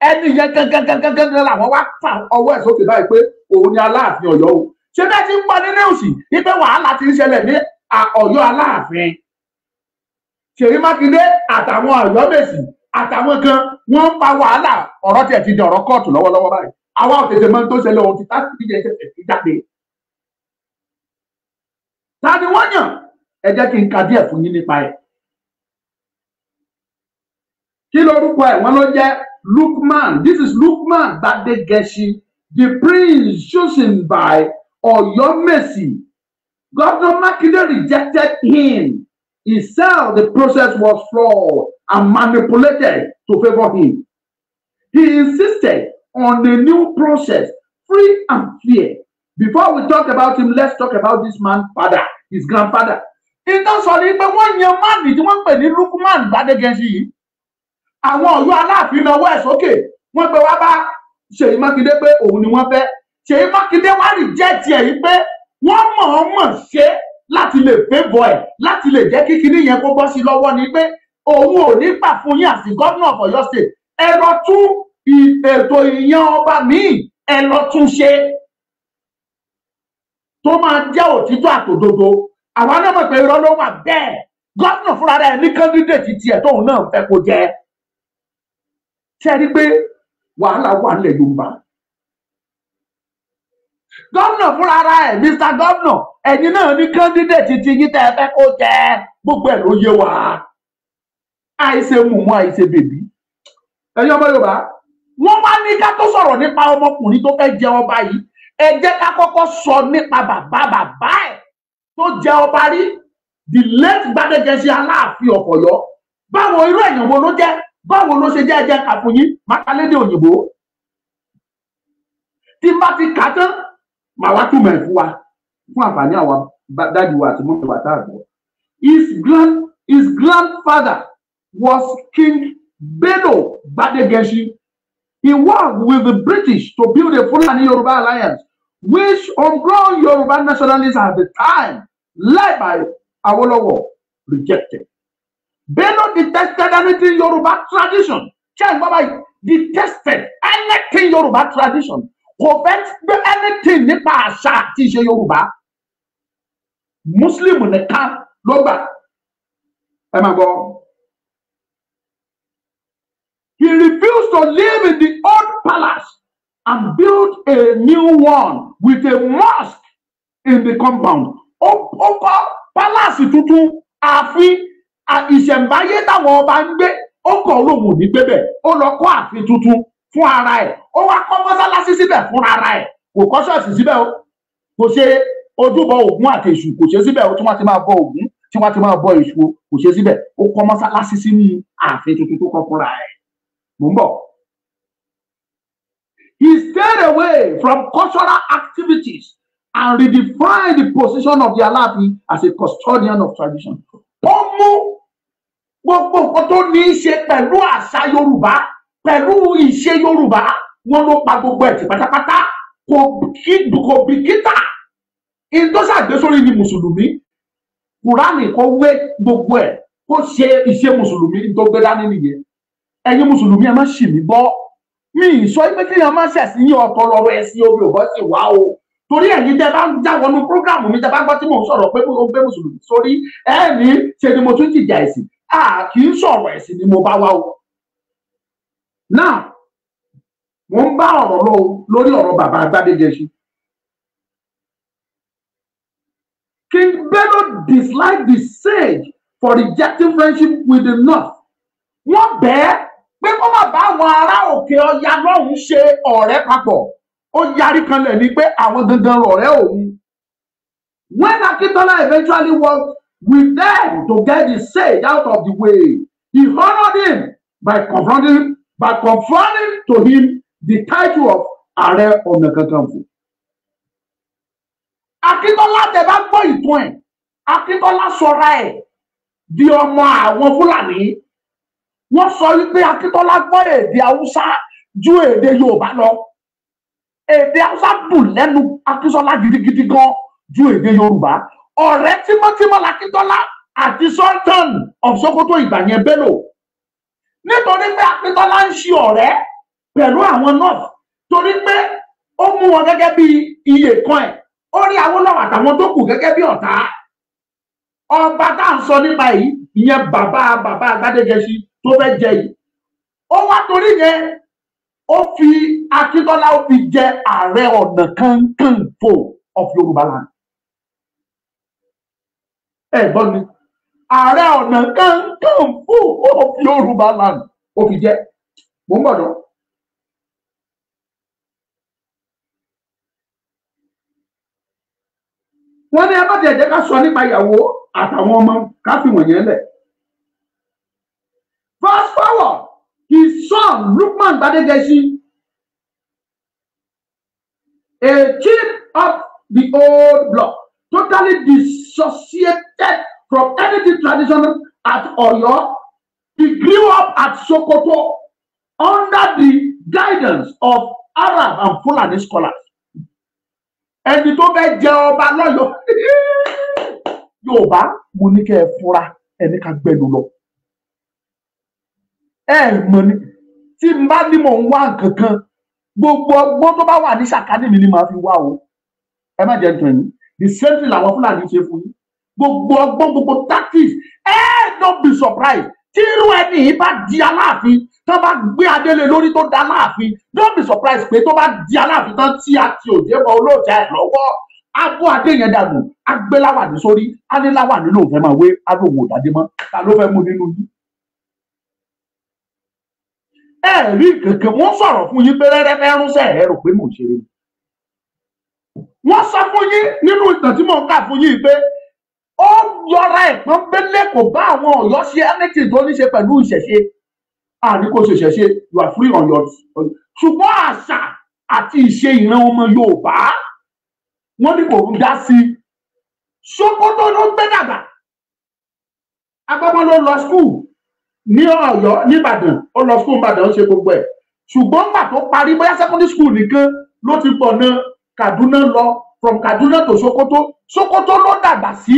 S5: ẹni yẹn gangan làwọn wá fà ọwọ́ ẹ̀ sókè báyìí pé òun ni Aláàfin Ọ̀yọ́ o. Ṣé bẹ́ẹ̀ ti ń gbọ́ ní níwùsì wípé wàhálà ti ń ṣẹlẹ̀ ní Ọ̀yọ́ Aláàfin? Ṣèyí Mákindé àtàwọn Ọ̀yọ́ Mèsì àtàwọn kan wọ́n ń fa wàhálà. Ọ̀rọ̀ tiẹ̀ ti di ọ̀rọ̀ kóòtù lọ́wọ́lọ́wọ́ báyìí. Àwa ò tètè mọ tó ṣẹlẹ̀, ohun ti tá sí ìjẹ́ ṣẹ̀ṣẹ̀ ti jáde. Ta ni wọ́n yàn? Ẹ jẹ́ kí n ka díẹ̀ fún yín nípa ẹ̀. Kí lorúkọ ẹ̀? Wọ́n ló jẹ́ Lukman. This is Lukman Gbadegesin, the prince chosen by Ọ̀yọ́ Mèsì. Governor Makinde rejected him. He said the process was flawed and manipulated to favor him. He insisted on a new process, free and fair. Before we talk about him, let's talk about this man's father, his grandfather. Ìtàn sọ ni pé wọ́n yan máàlì tí wọ́n ń pè ní Lukman Gbadegesin yìí. Àwọn Ọ̀yọ́ Aláàfin nawọ́ ẹ̀ sókè. Wọ́n pe wá bá Ṣèyí Mákindé pé òun ni wọ́n fẹ́. Ṣèyí Mákindé wá reject ẹ̀ yìí pé wọ́n mọ̀ọ́mọ̀ ṣe láti lè favour ẹ̀, láti lè jẹ́ kí kinní yẹn kó bọ́ sí lọ́wọ́, ni pé òun ò ní gbà fún yín àti gómìnà of Ọ̀yọ́ State. Ẹ lọ tún ètò ìyan ọba míì, ẹ lọ tún ṣe tó máa jẹ́ òtítọ́ àtòdodo. Àwa náà mọ̀ pé irọ́ ló wà bẹ́ẹ̀. Gómìnà fúnra rẹ̀ ní candidate tiẹ̀ tóun náà fẹ́ kó jẹ́. Ṣé ẹ rí pé wàhálà wà nílẹ̀ Yorùbá? Gómìnà fúnra rẹ̀, Mr. Gómìnà, ẹ̀yin náà ní candidate ti yín tẹ́ ẹ fẹ́ kó jẹ́. Gbogbo ẹ̀ ló yé wa. Àìṣe mùmú, àìṣe bèbí. Ẹ̀yin ọmọ Yorùbá, wọ́n wá ní ká tó sọ̀rọ̀ nípa ọmọkùnrin tó fẹ́ jẹ ọba yìí, ẹ jẹ́ ká kọ́kọ́ sọ nípa bàbá bàbá ẹ̀ tó jẹ ọba rí, the late Gbadegesin Aláàfin of Ọ̀yọ́. Báwo, irú èèyàn wo ló jẹ́? Báwo ló ṣe jẹ́? Ẹ jẹ́ ká fún yín mákàlédè òyìnbó. Tí n bá ti kà á tán, màá wá túmọ̀ ẹ̀ fún wa fún àǹfààní àwọn daddy wa àti mummy wa tá a gbọ́. His grandfather was King Bello Gbadegesin. He worked with the British to build a Fulani Yoruba alliance, which homegrown Yoruba nationalists at the time, led by Awolowo, rejected. Bello detested anything Yoruba tradition. Check, Baba, detested anything Yoruba tradition. Kò fẹ́ gbé anything nípa àṣà àti ìṣe Yorùbá. Muslim nìkan ló gbà. Ẹ máa gbọ́. He refused to live in the old palace and built a new one with a mosque in the compound. Ó kọ́ palace tuntun, ààfin ìṣẹ̀ǹbáyé táwọn ọba ń gbé. Ó kọ̀ lóun ò ní gbé bẹ̀. Ó lọ kọ́ ààfin tuntun fún ara ẹ̀. Ó wá kọ́ mọ́sálásí síbẹ̀ fún ara ẹ̀. Kò kọ́ ṣọ́ọ̀ṣì síbẹ̀ o. Kò ṣe ojúbọ Ògún àti Èṣù, kò ṣe síbẹ̀ o, tí wọ́n ti máa bọ Ògún, tí wọ́n ti máa bọ Èṣù o, kò ṣe síbẹ̀. Ó kọ́ mọ́sálásí sínú ààfin tuntun tó kọ́ fúnra ẹ̀. Mò ń bọ̀. He stayed away from cultural activities and redefined the position of the Aláàfin as a custodian of tradition. Ó mú gbogbo nǹkan tó ní í ṣe pẹ̀lú àṣà Yorùbá, pẹ̀lú ìṣe Yorùbá, wọn ló pa gbogbo ẹ̀ tì pátápátá, kò bìkítà. In tó ṣàgbésórí ni Mùsùlùmí, Kùránì kò wé gbogbo ẹ̀, kó ṣe ìṣe Mùsùlùmí tó gbé dání nìyẹn. Ẹ̀yin Mùsùlùmí, ẹ má ṣì mí gbọ́. Mi ì sọ pé kéèyàn má ṣẹ̀sìn yín, ọ̀tọ̀ lọ́rọ̀ ẹ̀sìn omi ò bọ́ sí wá o. Torí ẹ̀yin tẹ́ bá ń já wọnú prógráàmù mi, tẹ́ bá gbọ́ tí mò ń sọ̀rọ̀ pé mo gbé Mùsùlùmí sórí, ẹ ní ṣe ni mo tún jìjà ẹ̀sìn. A kì í sọ̀rọ̀ ẹ̀sìn ni mo bá wá o. Now, mo ń bá ọ̀rọ̀ lọ lórí ọ̀rọ̀ bàbá Gbádégẹṣin. King Bello disliked the sage for rejecting friendship with the North. Wọ́n bẹ́ẹ̀ pé kó má bá àwọn ará òkè ọya lọ́hùn ṣe ọ̀rẹ́ papọ̀. Ó yarí kanlẹ̀ ní pé àwọn gangan lọ̀rẹ́ òun. When Akintola eventually worked with them to get the sage out of the way, he honoured him by conferring to him the title of Ààrẹ Ọ̀nà Kakanfò. Akíntọ́lá, tẹ́ bá gbọ́ ìtàn ẹ̀, Akíntọ́lá sọra ẹ̀ di ọmọ àwọn Fúlàní. Wọ́n sọ wípé Akíntọ́lá gbọ́ èdè Haúsá ju èdè Yorùbá lọ. Èdè Haúsá dùn lẹ́nu Akíntọ́lá gidigidi gan ju èdè Yorùbá. Ọ̀rẹ́ tímọ́tímọ́ l'Akíntọ́lá àti Sultan of Sokoto ìgbà yẹn, Bello. Nítorí pé Akíntọ́lá ń ṣe ọ̀rẹ́ pẹ̀lú àwọn North, torí pé ó mú wọn gẹ́gẹ́ bí iye kan ẹ̀, ó rí Awólọ́wọ̀ àtàwọn tó kù gẹ́gẹ́ bí ọ̀tá. Ọba tá à ń sọ nípa yìí, ìyẹn bàbá bàbá Gbádégẹṣin tó fẹ́ jẹ yìí, ó wá torí yẹn ó fi Akíntọ́lá, ó fi jẹ Ààrẹ Ọ̀nà Kakanfò of Yorùbá land. Ẹ gbọ́ mi, Ààrẹ Ọ̀nà Kakanfò of Yorùbá land ó fi jẹ. Mò ń bọ̀ náà. Wọ́n ní ẹ má tiẹ̀ jẹ́ ká sọ nípa ìyàwó àtàwọn ọmọ, ká fi wọ̀nyẹn lẹ̀. Fast forward, his son Lukman Gbadegesin, a chief of the old block, totally dissociated from anything traditional at Oyo. He grew up at Sokoto under the guidance of Arab and Fulani scholars. Ẹni tó fẹ́ jẹ ọba lọ́yọ̀ọ́ Yorùbá, mo ní kẹ́ ẹ fúnra ẹni ká gbẹnu lọ. Ẹ mọ̀ ni tí n bá ní mò ń wá nǹkan kan, gbogbo ọgbọ́n tó bá wà ní sàkání mi ni màá fi wá o. Ẹ má jẹ́ nítorí the same thing làwọn Fúlàní ṣe fún yín. Gbogbo ọgbọ́n, gbogbo tactics. Ẹ don't be surprised tí irú ẹni yìí bá di Aláàfin, tó bá gbé adélé lórí tó da Aláàfin. Don't be surprised pé tó bá di Aláàfin tán, tí a ti òjé bọ olóòtú ẹ lọ́wọ́, abó adé yẹn dànù, agbéláwà ní sórí, aníláwà ní lòun fẹ́ máa wé, alóhùn òdàdé mọ́. Ta ló fẹ́ mú nínú yín? Ẹ rí kankan, wọ́n sọ̀rọ̀ fún yín pé rẹ́rẹ́ fẹ́ rúnṣẹ́, ẹ rò pé mò ń ṣeré. Wọ́n sọ fún yín nínú ìtàn tí mò ń kà fún yín pé ó yọra ẹ̀pọ́n bẹ́lẹ̀, kò bá àwọn Ọ̀yọ́ ṣe anything tó ní ṣe pẹ̀lú ìṣẹ̀ṣe. Àní kò ṣe ìṣẹ̀ṣe, you are free on your. Ṣùgbọ́n àṣà àti ìṣe ìran ọmọ Yorùbá, wọ́n ní kò ń dá sí i. Sokoto ló gbé dàgbà. Agbọ́mọ ló lọ school ní Ọ̀yọ́ nìbàdàn, ó lọ school nìbàdàn, ó ṣe gbogbo ẹ̀. Ṣùgbọ́n gbà tó parí, bóyá secondary school nìkan ló ti pọ̀ ná Kaduna lọ, from Kaduna to Sokoto. Sokoto ló dàgbà sí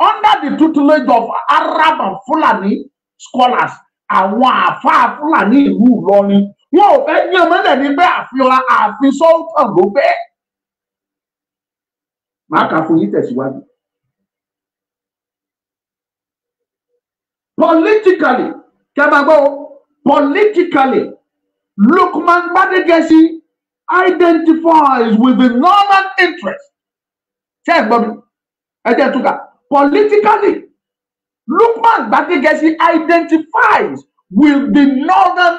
S5: under the tutelage of Arab and Fulani scholars, àwọn àáfàá Fúlàní ìlú Ìlọrin. Wọn ò fẹ́ yán mọ́lẹ̀ ní pé àfihàn ààfin Sultan ló fẹ́. Màá kà fún yín tẹ̀síwájú. Politically, kẹ́màgbọ́, politically, Lukman Gbadegesin identifies with the northern interest. Ṣé ẹ gbọ́ mi? Ẹ jẹ́ túkà. Politically, Lukman Gbadegesin identifies with the northern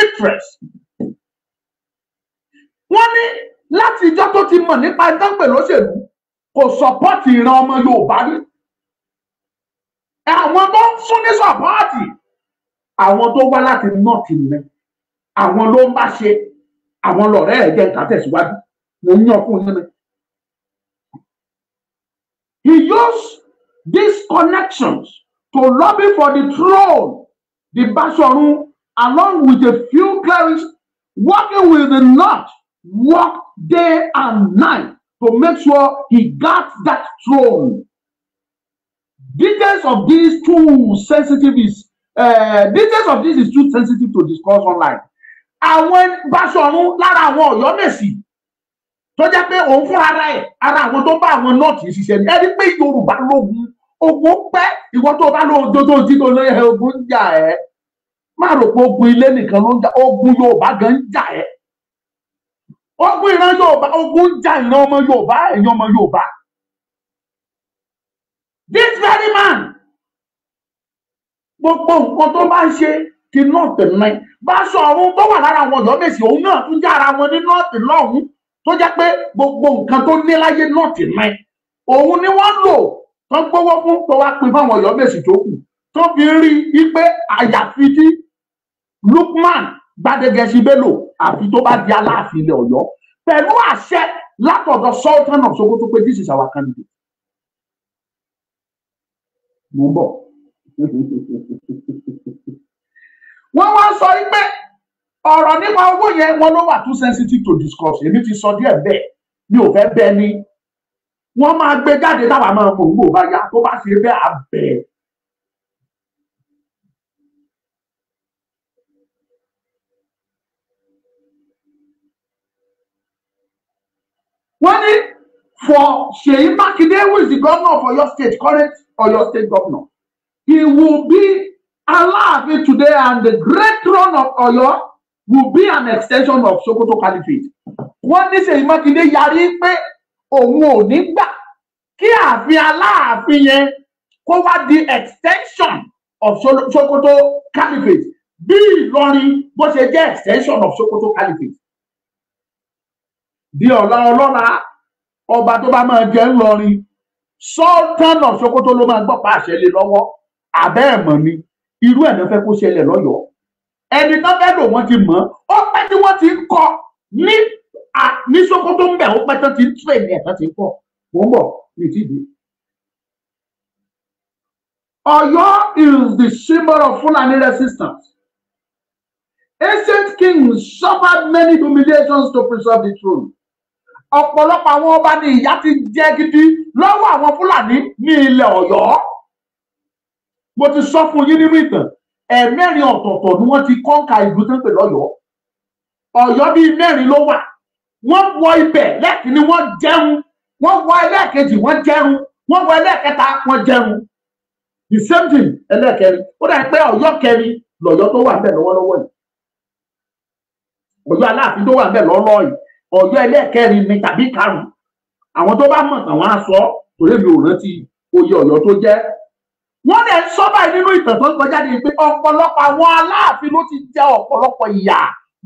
S5: interest. Wọ́n ní láti ìjọ́ tó ti mọ̀ nípa ìdánpẹ̀ lóṣèlú, kò support ìran ọmọ Yorùbá rí. Àwọn tó ń fún ní support, àwọn tó wá láti north nìyẹn, àwọn ló ń bá ṣe. Àwọn lọ̀rẹ́ ẹ̀ jẹ́ nǹkan tẹ̀síwájú. Mo ń yàn fún yín ni. He used these connections to lobby for the throne, the Bashorun, along with a few clerics working with the North, worked day and night to make sure he got that throne. Details of this too sensitive is details of this is too sensitive to discuss online. Àwọn Báṣọ̀run lára àwọn Ọ̀yọ́mèsì tó jẹ́ pé òun fúnra ara ẹ̀ ara àwọn tó bá àwọn nọ́ọ̀tì ṣiṣẹ́ ni. Ẹ rí pé Yorùbá lógun, ogun pẹ́. Ìwọ tó bá lóun tó tó jí tó lóye ogun ń jà ẹ́. Má rò pé ogun ilé nìkan ló ń jà, ogun Yorùbá gan ń jà ẹ́. Ogun ìran Yorùbá, ogun ń jà ìran ọmọ Yorùbá, ẹ̀yin ọmọ Yorùbá. This very man, gbogbo nǹkan tó bá ń ṣe ti nọ́ọ̀tì náà. Báṣọ̀run tó wà lára àwọn Ọ̀yọ́mèsì, òun náà tún jẹ́ ara wọn ní nọ́ọ̀tì lọ́hùn-ún, tó jẹ́ pé gbogbo nǹkan tó ní láyé nọ́ọ̀tì náà. Òun ni wọ́n lò tó gbówó fún tó wá pin fáwọn Ọ̀yọ́mèsì tó kù, tó fi rí i pé àyàfi tí Lukman Gbádégẹṣin Bello àfi tó bá di Aláàfin ilẹ̀ Ọ̀yọ́ pẹ̀lú àṣẹ látọ̀dọ̀ Sultan of Sokoto pé this is our candidate. Mo ń bọ̀. Wọ́n wá sọ pé ọ̀rọ̀ nípa owó yẹn wọ́n ló wà too sensitive to discuss. Èmi ti sọ díẹ̀ bẹ́ẹ̀, mi ò fẹ́ bẹ́ẹ̀ ni. Wọ́n máa gbé jáde táwa máa mọ̀ ń gbò bá yá, tó bá ṣe bẹ́ẹ̀ á bẹ́ẹ̀. Wọ́n ní for Seyi Makinde, who is the governor of Oyo State, current Oyo State governor, he will be Aláàfin today, and the great throne of Oyo will be an extension of Sokoto Caliphate. Wọ́n ní Seyi Makinde yarí pé òun ò ní gbà kí ààfin Aláàfin yẹn kó wá di extension of Sokoto Caliphate bí Ìlọrin bó ṣe jẹ́ extension of Sokoto Caliphate. Di ọ̀la ọlọ́la ọba tó bá máa jẹ́ ńlọrin, Sultan of Sokoto ló máa gbọ́ pa àṣẹ lé lọ́wọ́. Àbẹ́ ẹ̀ mọ̀ ni irú ẹ̀ ló fẹ́ kó ṣẹlẹ̀ lọ́yọ̀ọ́. Ẹni tó fẹ́ lò wọ́n ti mọ̀ ọ́, ó pẹ́ tí wọ́n ti ń kọ́ ní Sokoto ń bẹ̀, ó pẹ́ tó ti ń tẹ̀ ní ẹ̀ tó ti ń kọ́. Mò ń bọ̀ ní ti dé. Ọ̀yọ́ is the symbol of Fulani resistance. Ancient kings suffered many humiliations to preserve the throne. Ọ̀pọ̀lọpọ̀ àwọn ọba ní ìyà ti jẹ gidi lọ́wọ́ àwọn Fúlàní ní ilẹ̀ Ọ̀yọ́. Mo ti sọ fún yín nínú ìtàn, ẹ̀ẹ̀mẹ́rin ọ̀tọ̀ọ̀tọ̀ ni wọ́n ti kọ́ńkà ìlú tó ń pè lọ́yọ̀ọ́. Ọ̀yọ́ bíi mẹ́rin ló wà. Wọ́n wọ ibẹ̀ lẹ́ẹ̀kínní wọ́n jẹun, wọ́n wọ ẹlẹ́ẹ̀kejì wọ́n jẹun, wọ́n wọ ẹlẹ́ẹ̀kẹta wọ́n jẹun. The same thing ẹlẹ́ẹ̀kẹrin. Ó dà pé Ọ̀yọ́ kẹrin lọ̀yọ́ tó wà ńbẹ̀ lọ́wọ́lọ́wọ́ yìí. Ọ̀yọ́ Aláàfin tó wà ńbẹ̀ lọ́lọ́ yìí. Ọ̀yọ́ ẹlẹ́ẹ̀kẹrin ni tàbí karùn-ún. Àwọn tó bá mọ̀ tàn wọ́n á sọ, torí mi ò rántí oyè Ọ̀yọ́ tó jẹ́. Wọ́n lè sọ báyìí nínú ìtàn tó ń kọjá ní pé ọ̀pọ̀lọpọ̀ àwọn Aláàfin ló ti jẹ ọ̀pọ̀lọpọ̀ ìyà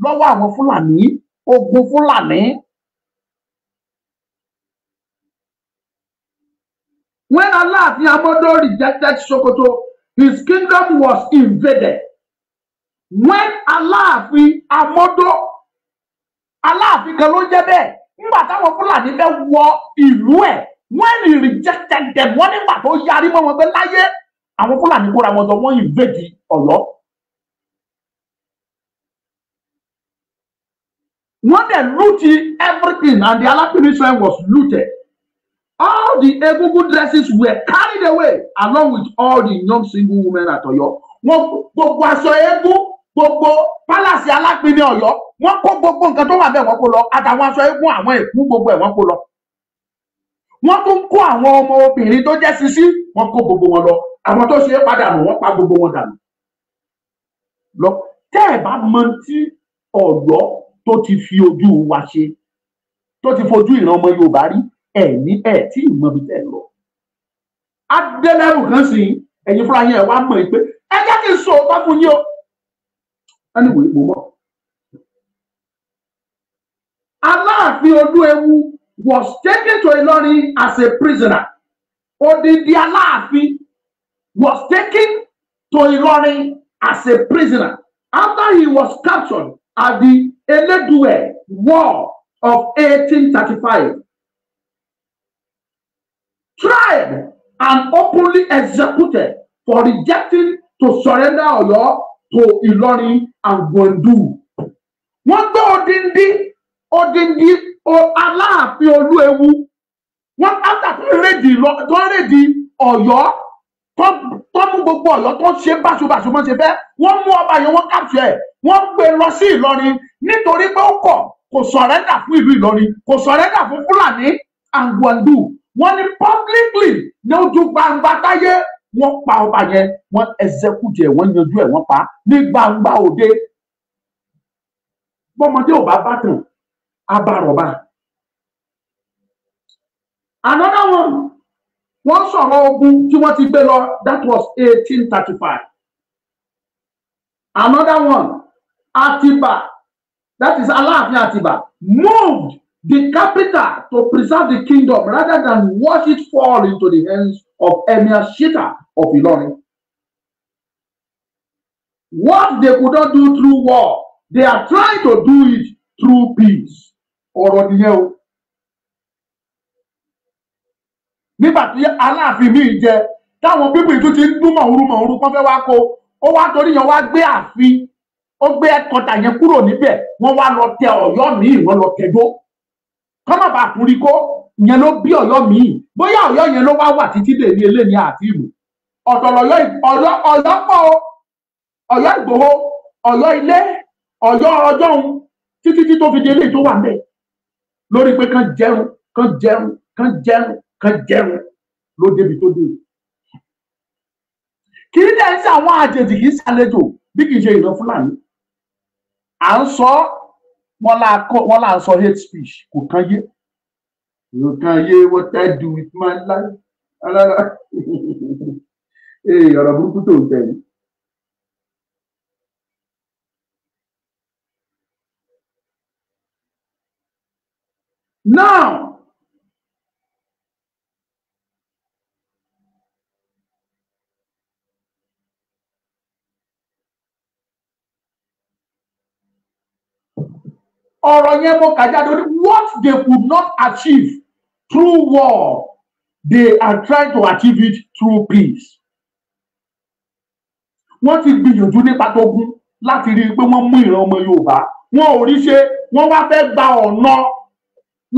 S5: lọ́wọ́ àwọn Fúlàní, ogun Fúlàní. When Aláàfin Amodo rejected Sokoto, his kingdom was invaded. When Aláàfin Amodo, Aláàfin kan ló jẹ́ bẹ́ẹ̀, nígbà táwọn Fúlàní fẹ́ wọ ìlú ẹ̀, when he rejected them, wọ́n nígbà tó yarí mọ́ wọn pé láyé àwọn Fúlàní kóra wọn jọ, wọ́n invade Ọ̀yọ́. Wọ́n dẹ̀ loot everything, and the Aláàfin shrine was looted. All the Egungun dresses were carried away along with all the young single women at Ọ̀yọ́. Wọ́n gbogbo aṣọ eégún, gbogbo pálàsì Aláàfin ní Ọ̀yọ́, wọ́n kó gbogbo nǹkan tó wà bẹ́ẹ̀ wọ́n kó lọ, àtàwọn aṣọ eégún, àwọn ẹ̀kú, gbogbo ẹ̀ wọ́n kó lọ. Wọ́n tún kó àwọn ọmọ obìnrin tó jẹ́ sisi, wọ́n kó gbogbo wọn lọ. Àwọn tó ṣe é padà nù, wọ́n pa gbogbo wọn dànù. Lọ tẹ́ ẹ̀ bá mọ tí Ọ̀yọ́ tó ti fi ojú wa ṣe, tó ti fojú ìran ọmọ Yorùbá rí, ẹ̀ ní ẹ̀ tí ì mọ ibi tẹ́ ẹ lọ. Adélẹ́rù kan sì ẹ̀yin fúnra yín ẹ̀ wá mọ̀ pé ẹ jẹ́ kí n sọ òótọ́ fún yín o. Anyway, mo mọ̀. Aláàfin Olúewu was taken to Ìlọrin as a prisoner. Odidi Aláàfin was taken to Ìlọrin as a prisoner after he was captured at the Elédùẹ̀ War of 1835, tried and openly executed for rejecting to surrender Ọ̀yọ́ to Ìlọrin and Gwandu. Wọ́n gbé odindi Aláàfin Olúewu. Wọ́n after tó raid Ọ̀yọ́, tó mú gbogbo Ọ̀yọ́ tó ṣe báṣubàṣu mọ́ ṣe fẹ́, wọ́n mú ọba yẹn, wọ́n capture ẹ̀, wọ́n gbé lọ sí Ìlọrin nítorí pé ó kọ̀, kò surrender fún ìlú Ìlọrin, kò surrender fún Fúlàní and Gwandu. Wọ́n ní publicly ní ojú gbangba táyé, wọ́n pa ọba yẹn, wọ́n execute ẹ̀, wọ́n yanjú ẹ̀, wọ́n pa ní gbangba òde. Bọ́mọdé ò bá bàtàn, abárọ̀bá. Another one, wọ́n sọ̀rọ̀ ogun tí wọ́n ti gbé lọ, that was 1835. Another one, Atiba, that is Aláàfin Atiba, moved the capital to preserve the kingdom rather than watch it fall into the hands of Emir Shita of Ilorin. What they could not do through war, they are trying to do it through peace. Ọ̀rọ̀ nìyẹn o. Nígbà tí Aláàfin míì jẹ, táwọn pípì tún ti ń dún mọ̀húrú mọ̀húrú kán fẹ́ wá kó, ó wá torí yẹn wá gbé ààfin, ó gbé ẹ̀kọ́tà yẹn kúrò níbẹ̀, wọ́n wá lọ tẹ Ọ̀yọ́ míì, wọ́n lọ tẹ̀dó. Kọ́mọ̀ bá kúrí kó, ìyẹn ló bí Ọ̀yọ́ míì. Bóyá Ọ̀yọ́ yẹn ló wá wà títí dè ní eléyìí àti ìlú. Ọ̀tọ̀ lọ̀yọ́ Ọ̀yọ́ pọ̀ o, Ọ̀yọ́ Ìgbòho, Ọ̀yọ́ ilé, Ọ̀yọ́ ọjọ́un, títí tí tó fi di eléyìí tó wà ńbẹ̀. Lórí pé kán jẹun, kán jẹun, kán jẹun, kán jẹun ló débi tó dé. Kì í dẹ̀ ń ṣe àwọn àjèjì, kì í ṣàlejò bí kì í ṣe ìran Fúlàní. À ń sọ wọ́n là ń sọ hate speech, kò kàn yé. Kò kàn yé what I do with my life. Ọ̀rọ̀ burúkú tó ń tẹ̀lé. Now, ọ̀rọ̀ yẹn mo kà jáde, ní what they could not achieve through war, they are trying to achieve it through peace. Wọ́n ti gbìyànjú nípa tógun láti rí i pé wọ́n mú ìran ọmọ Yorùbá, wọn ò rí ṣe, wọ́n wá fẹ́ gba ọ̀nà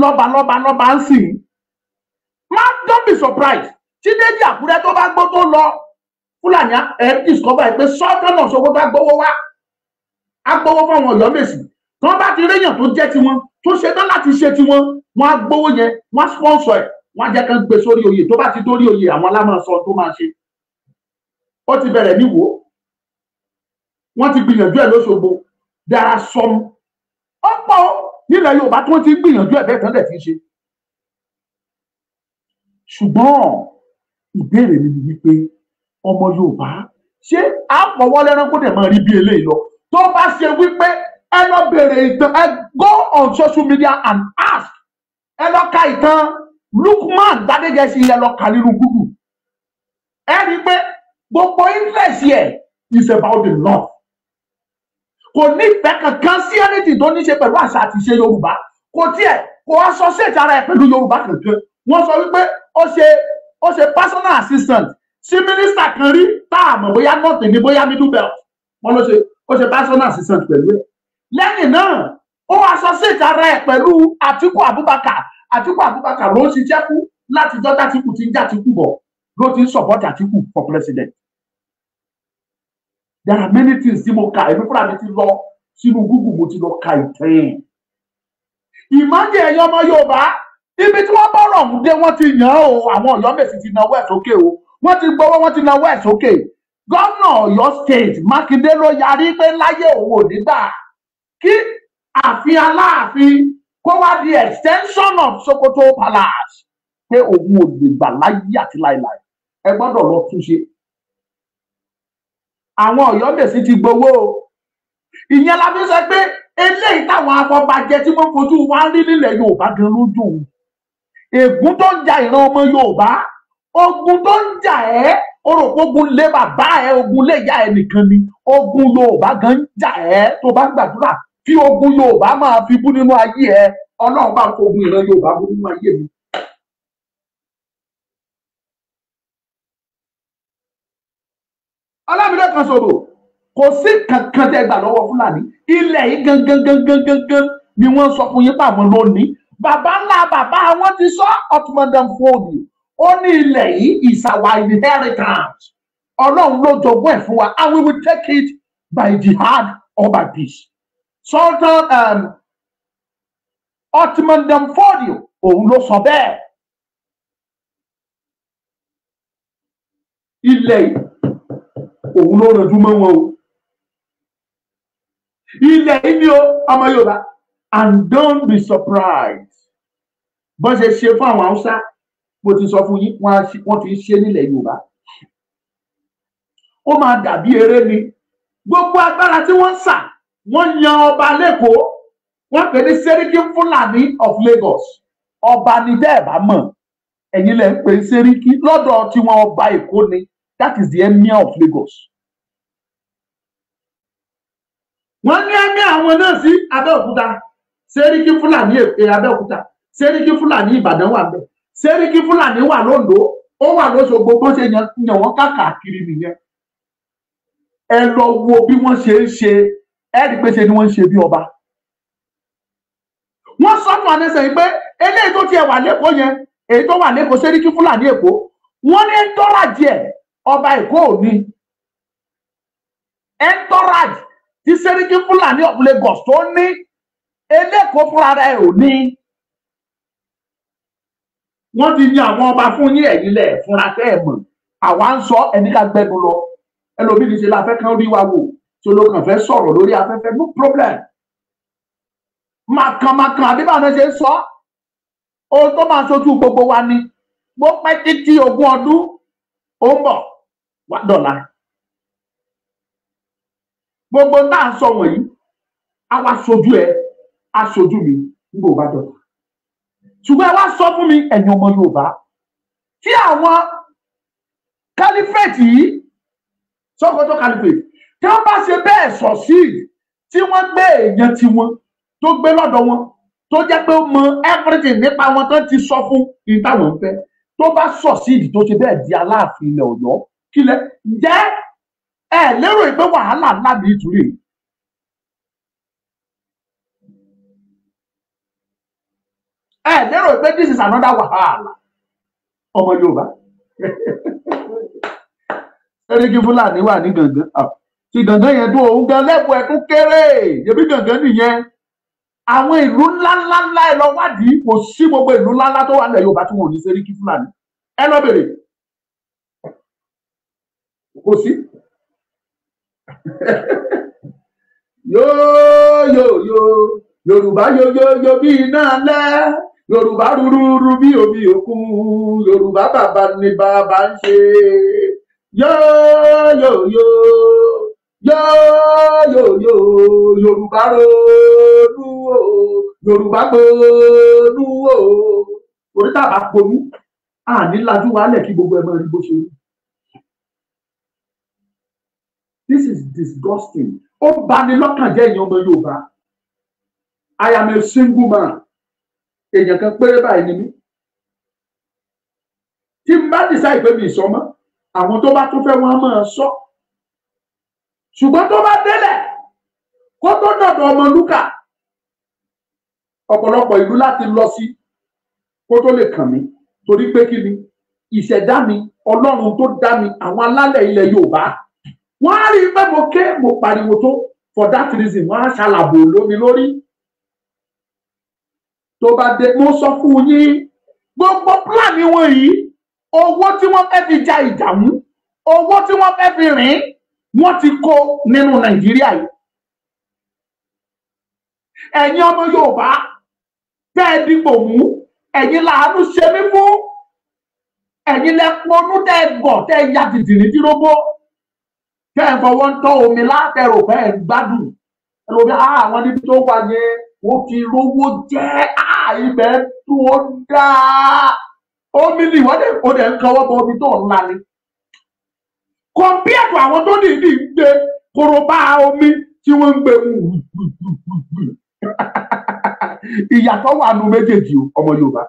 S5: lọ́ba lọ́ba ń sìn. Má don't be surprised tí Déjì Àkúrẹ́ tó bá gbó tó lọ, Fúlàní ẹ̀ discover ẹ̀ pé Sultan of Sokoto gbowó wá, á gbowó fáwọn Ọ̀yọ́mèsì. Tí wọ́n bá ti réyàn tó jẹ́ tiwọn, tó ṣetán láti ṣe tiwọn, wọ́n á gbowó yẹn, wọ́n á sponsor ẹ̀, wọ́n á jẹ́ kán gbé sórí oyè. Tó bá ti dórí oyè, àwọn alámọ̀ sọ tó máa ṣe. Ó ti bẹ̀rẹ̀ níwò, wọ́n ti gbìyànjú ẹ̀ lóṣogbo. There are some ọ̀pọ̀ nílẹ̀ Yorùbá tí wọ́n ti gbìyànjú ẹ̀ bẹ́ẹ̀ tán dẹ̀ ti ṣe. Ṣùgbọ́n ìbéèrè mi ni wípé ọmọ Yorùbá ṣé àfọwọ́lẹ́rán kó dẹ̀ máa rí bí eléyìí lọ? Tó bá ṣe wípé ẹ lọ bèrè ìtàn, ẹ go on social media and ask, ẹ lọ ka ìtàn Lukman Gbadegẹṣin, ẹ lọ kà nínú Google, ẹ rí i pé gbogbo interest yẹ is about the north. Kò ní ìfẹ́ kankan sí anything tó ní ṣe pẹ̀lú àṣà àti ìṣe Yorùbá. Kò tiẹ̀ kò associate ara ẹ̀ pẹ̀lú Yorùbá kankan. Wọ́n sọ wípé ó ṣe personal assistant sí mínísítà kan rí, tá a mọ̀ bóyá north ni bóyá middle belt. Wọ́n ló ṣe ó ṣe personal assistant pẹ̀lú ẹ̀. Lẹ́yìn náà ó associate ara ẹ̀ pẹ̀lú Àtíkù Abubakar. Àtíkù Abubakar ló ń ṣiṣẹ́ fún láti jọ́ tÁtíkù ti ń já Àtíkù bọ̀, ló ti ń support Àtíkù for president. There are many things tí mo kà, èmi fúnra mi ti lọ sínú Google, mo ti lọ ka ìtàn. Ìmájẹ ẹ̀yin ọmọ Yorùbá, ibi tí wọ́n bọ̀rọ̀ ọ̀hún dé, wọ́n ti yàn án o. Àwọn Ọ̀yọ́mèsì ti nawọ́ ẹ̀ sókè o, wọ́n ti gbowó, wọ́n ti nawọ́ ẹ̀ sókè. Gómìnà Ọ̀yọ́ State Mákindé ló yarí pé láyé òun ò ní gbà kí ààfin Aláàfin kó wá di extension of Sokoto Palace, pé òun ò lè gbà láyé àti láìláì. Ẹ gbọ́dọ̀ lọ túnṣe. Àwọn Ọ̀yọ́mèsì ti gbowó o. Ìyẹn la fi sọ pé eléyìí táwọn afọbajẹ tí wọ́n fojú wa ń rí nílẹ̀ Yorùbá gan lójú òun. Ègún tó ń ja ìran ọmọ Yorùbá, ogun tó ń jà ẹ́, o rò pé ogun lé bàbá ẹ, ogun lé ìyá ẹ nìkan ni, ogun Yorùbá gan ń jà ẹ́. Tó bá ń gbàdúrà fi ogun Yorùbá máa fi bú nínú ayé ẹ. Ọlọ́run bá ń fogun ìran Yorùbá bú nínú ayé mi. Ọlámídé kan sọ̀rọ̀, kò sí kankan tẹ́ gbà lọ́wọ́ Fúlàní. Ilẹ̀ yìí gangan gangan gangan ni wọ́n sọ fún yín pàmò lónìí. Bàbá ńlá bàbá wọn ti sọ, Othman Dan Fodio, ó ní ilẹ̀ yìí is our inheritance. Ọlọ́run ló jogún ẹ̀ fún wa, and we will take it by jihad or by peace. Sultan Othman Dan Fodio òun ló sọ bẹ́ẹ̀. Ilẹ̀ yìí òun ló rànjú mọ́ wọn o. Ilẹ̀ yìí ni o, ọmọ Yorùbá. And don't be surprised. Bọ́n ṣe ṣe fún àwọn Haúsá, mo ti sọ fún yín, wọ́n ti ṣe nílẹ̀ Yorùbá. Ó máa dàbí eré ni. Gbogbo agbára tí wọ́n ń sà, wọ́n yan ọba lẹ́kọ̀ọ́, wọ́n pè ní Sẹ́ríkì Fúlàní of Lagos. Ọba ni bẹ́ẹ̀ bá mọ̀, ẹ̀yin lẹ̀ ń pè Sẹ́ríkì lọ́dọ̀ tiwọn, ọba Èkó ni. That is the emir of Lagos. Wọ́n ní emir àwọn náà sí Abẹ́òkúta. Sẹ́ríkì Fúlàní Abẹ́òkúta, Sẹ́ríkì Fúlàní Ìbàdàn wà bẹ́ẹ̀, Sẹ́ríkì Fúlàní wà l'Óńdó, ó wà l'Óṣogbo. Bó ṣe yàn wọ́n káàkiri nìyẹn. Ẹ lọ wo bí wọ́n ṣe ń ṣe, ẹ rí pé ṣe ni wọ́n ń ṣe bí ọba. Wọ́n sọ fún anẹsẹ̀ yìí pé eléyìí tó tiẹ̀ wà lẹ́kọ̀ọ́ yẹn, èyí tó wà lẹ́kọ̀ọ́ Sẹ́ríkì Fúlàní Èkó, wọ́n ní ẹ̀ńtọ́rajì ẹ̀ ọba Èkó ò ní. Ẹ̀ńtọ́rajì tí Sẹ́ríkì Fúlàní of Lagos tó ní, eléko fúnra rẹ̀ ò ní. Wọ́n ti yan àwọn ọba fún yín, ẹ̀yin lẹ̀ fúnra tẹ́ ẹ̀ mọ̀. Àwa ń sọ ẹni ká gbẹnu lọ. Ẹlòmíì ní ṣe la fẹ́ kán rí wa wò, tí olókàn fẹ́ sọ̀rọ̀ lórí afẹ́fẹ́, no problem. Màkànmàkàn àbí báwọn ṣe ń sọ, ohun tó máa ṣojú gbogbo wa ni. Bó pẹ́ títí ogún ọdún, ó ń bọ̀ wá dọ̀la. Gbogbo náà sọ wọ̀nyí, a wá ṣojú ẹ, a ṣojú mi nígbà ó bá dọ̀la. Ṣùgbọ́n ẹ wá sọ fún mi, ẹ̀yin ọmọ Yorùbá, tí àwọn kálífẹ̀tì yìí, Sókótó caliphate, tí wọ́n bá ṣe bẹ́ẹ̀ succeed, tí wọ́n gbé èèyàn tiwọn tó gbé lọ́dọ̀ wọn, tó jẹ́ pé ó mọ everything nípa wọn tó ti sọ fún ní táwọn ń fẹ́, tó bá succeed tó ṣe bẹ́ẹ̀ di Aláàfin ilẹ̀ Ọ̀yọ́, kílẹ̀ ǹjẹ́ ẹ lérò pé wàhálà ńlá ní ìtúrè? Ẹ lérò pé this is another wàhálà ọmọ Yorùbá? Sẹ́ríkì Fúlàní wà ní Gàngán, tí Gàngán yẹn dún òun gan lẹ́bùn ẹ̀ tún kéré, yẹbi Gàngán nìyẹn. Àwọn ìlú ńláńlá ńlá ẹ lọ wádìí, kò sí gbogbo ìlú ńláńlá tó wà nílẹ̀ Yorùbá tí wọn ò ní Sẹ́ríkì Fúlàní. Ẹ lọ bèrè, kò sí. Yóò yóò yóò Yorùbá yóò yóò yóò bí iná lẹ́, Yorùbá rúrúrú bí omi òkun, Yorùbá bàbá ni bàbá ń ṣe. Yóò yóò yóò yóò yóò yóò Yorùbá ronú o, Yorùbá gbónú o. Orí tá a bá ponú, a ní lajú wálẹ̀ kí gbogbo ẹ̀ máa rí bó ṣe rí. This is disgusting. Ó bani lọ́kàn jẹ́ èèyàn ọmọ Yorùbá. I am a single man. Èèyàn kan péré báyìí ni mí. Tí n bá decide pé mi sọ mọ́, àwọn tó bá tún fẹ́ wọn á máa sọ. Ṣùgbọ́n tó bá délẹ̀, kó tó dọ̀dọ̀ Ọmọlúkà, ọ̀pọ̀lọpọ̀ ìlú láti lọ sí kó tó lè kàn mí. Torí pé kí ni ìṣẹ̀dá mi, Ọlọ́run tó dá mi, àwọn alálẹ̀ ilẹ̀ Yorùbá, wọ́n á rí i pé mo ké, mo pariwo tó. For that reason, wọ́n á ṣàlàbò lómi lórí. Tó bá dé, mo sọ fún yín, gbogbo pílánì wọn yìí, owó tí wọ́n fẹ́ fi ja ìjà mú, owó tí wọ́n fẹ́ fi rìn, wọ́n ti kó nínú Nàìjíríà yìí. Ẹ̀yin ọmọ Yorùbá tẹ́ ẹ dìbò mú, ẹ̀yin làánú ṣe mí fún, ẹ̀yin lẹ ponú tẹ́ ẹ gọ̀ tẹ́ ẹ ya dìdìrín díròbó, tẹ́ ẹ fọwọ́ ń tọ́ omi látẹ̀rò fẹ́ ẹ gbádùn. Ẹlòmí àwọn níbi tó wà yẹn, ó ti rówó jẹ́ ibẹ̀ tó dáa. Omi ni wọ́n dẹ̀ ó dẹ̀ ń kọwọ́ bọ omi tó ńlá ni. Compare to àwọn tó dìídì ń gbé korobá omi tí tí wọ́n ń gbé mú. Ìyàtọ̀ wà nù méjèèjì ọmọ Yorùbá.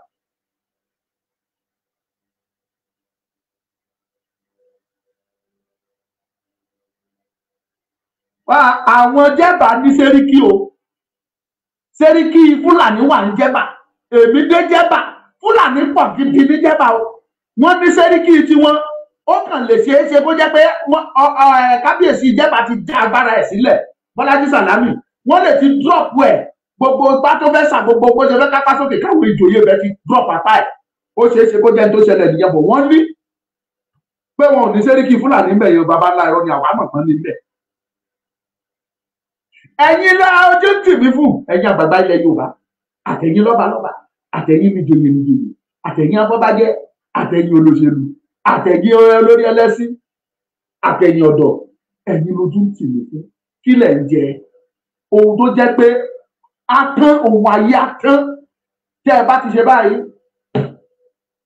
S5: Àwọn Jẹ́bà ní sẹ́ríkì o, sẹ́ríkì Fúlàní wà ní Jẹ́bà, èmi dé Jẹ́bà, Fúlàní pọ̀ gidi ní Jẹ́bà o, wọ́n ní sẹ́ríkì tiwọn. Ó kàn lè ṣeé ṣe kó jẹ́ pé kábíyèsí Jẹ́bà ti já agbára ẹ̀ sílẹ̀, Bọ́lájí Sàlámì, wọ́n lè ti drop ẹ̀, gbogbo ipá tó fẹ́ sà, gbogbo bó ṣe fẹ́ kápá sókè káwọn ìjòyè bẹ́ẹ̀ ti drop apá ẹ̀. Ó ṣeé ṣe kó jẹ́ ní tó ṣẹlẹ̀ nìyẹn, bọ̀ wọ́n ní pé wọn ò ní sẹ́ríkì Fúlàní ń bẹ̀ yẹn, baba ńlá irọ́ ni àwọn àmọ̀ kan níbẹ̀. Ẹ̀yin lọ ojú tì mí fún ẹ̀yin àgbàgbà ilẹ̀ Yorùbá, àtẹ̀yin lọ́balọ́ba, àtẹ̀yin níjòyè níjòyè, àtẹ̀yin afọbajẹ, àtẹ̀yin olóṣèlú, àtẹ̀yin olórí ẹlẹ́sìn, àtẹ̀yin ọ̀dọ́, ẹ̀yin lójú tì mí fún. Kí lẹ̀ ń jẹ? Ohun tó jẹ́ pé atán, ohun ayé atán, tẹ́ ẹ bá ti ṣe báyìí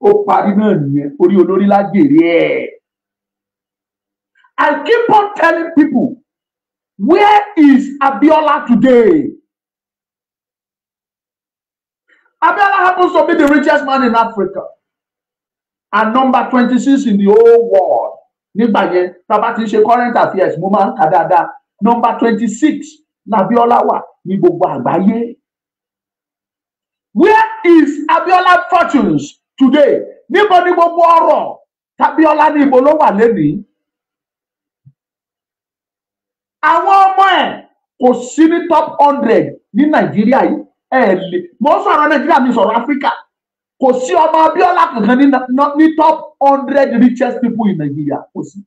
S5: ó parí náà nìyẹn, orí olórí lájèrè ẹ̀. I keep on telling people, where is Abiola today? Abiola happens to be the richest man in Africa and number 26 in the whole world. Nígbà yẹn, tá bá ti ṣe current affairs, mo máa ń kà dáadáa. Number 26 l'Abiola wà ní gbogbo àgbáyé. Where is Abiola fortunes today? Níbo ni gbogbo ọrọ̀ t'Abiola ní ibo ló wà lénìí? Àwọn ọmọ ẹ̀ kò sí ní top 100 ní Nàìjíríà yìí. Ẹ lè mo sọ̀rọ̀ Nàìjíríà, mi sọ̀rọ̀ Áfíríkà. Kò sí ọmọ Abiola kankan ní top 100 richest people in Nigeria. Kò sí.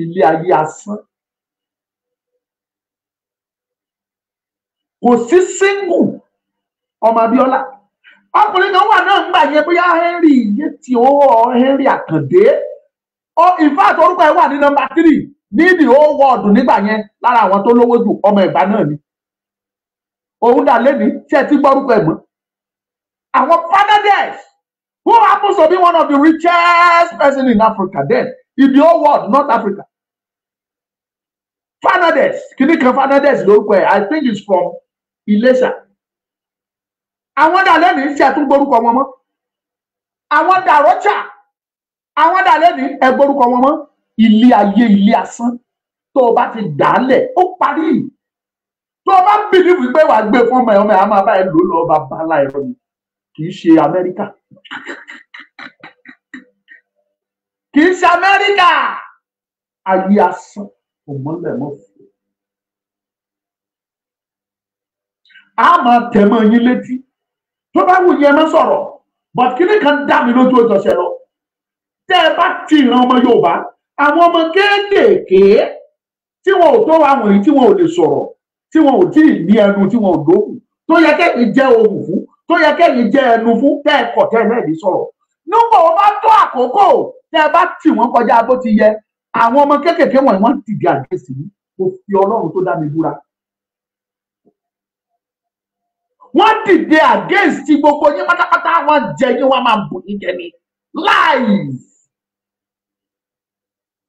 S5: Ilé ayé asán. Kò sí single ọmọ Abiola. Ọkùnrin kan wà náà ńgbà yẹn, bóyá Henry yétí ó Henry Àkàndé. In fact, orúkọ ẹ̀ wà ní number 3 ní the whole world nígbà yẹn, lára àwọn tó lówó jù, ọmọ Ẹ̀gbá náà ni. Òun dà lẹ́ni tí ẹ ti gbọ́rúkọ ẹ̀ mọ́. Àwọn Fernandez, who happens to be one of the richest person in Africa then, in the whole world, not Africa. Fernandez, kìíní kan Fernandez lórúkọ ẹ̀, I think it's from Iléṣà. Àwọn dà lẹ́ni tí ẹ tún gbórúkọ wọn mọ́. Àwọn dàrọ́jà, àwọn dà lẹ́ni ẹ gbórúkọ wọn mọ́. Ilé ayé ilé asán, tó o bá ti dàálẹ̀ ó parí. Tó o bá bìlífù pé wàá gbé fún ọmọ ẹ, ọmọ ẹ á máa bá ẹ lò lọ, bàbá aláìrọ ni. Kì í ṣe Amẹ́ríkà, kì í ṣe Amẹ́ríkà. Ayé asán kò mọ́lẹ̀ mọ́ fún. A máa tẹ̀ mọ́ yín létí, tó bá wù yín ẹ má sọ̀rọ̀, but kíní kan dá mi lójú ọjọ́ṣẹ́ lọ. Tẹ́ ẹ bá ti ìran ọmọ Yorùbá, àwọn ọmọ kéékèèké tí wọn ò tó wa wọ̀nyí, tí wọn ò lè sọ̀rọ̀, tí wọn ò tí ì ní ẹnu, tí wọn ò lóhùn, tó yẹ kẹ́yìn jẹ́ ohùn fún, tó yẹ kẹ́yìn jẹ́ ẹnu fún, tẹ́ ẹ kọ̀ tẹ́ ẹ lẹ́ẹ̀dí sọ̀rọ̀. Nígbà wọn bá tó àkókò, tẹ́ ẹ bá tì wọ́n kọjá bó ti yẹ, àwọn ọmọ kéékèèké wọ̀nyí wọ́n ti di àgbèsì. Mo fi Ọlọ́run tó dá mi búra. Wọ́n dìde against gbogbo yín pátápátá, wọ́n jẹ yín, wọ́n máa bù yín jẹ ní lies.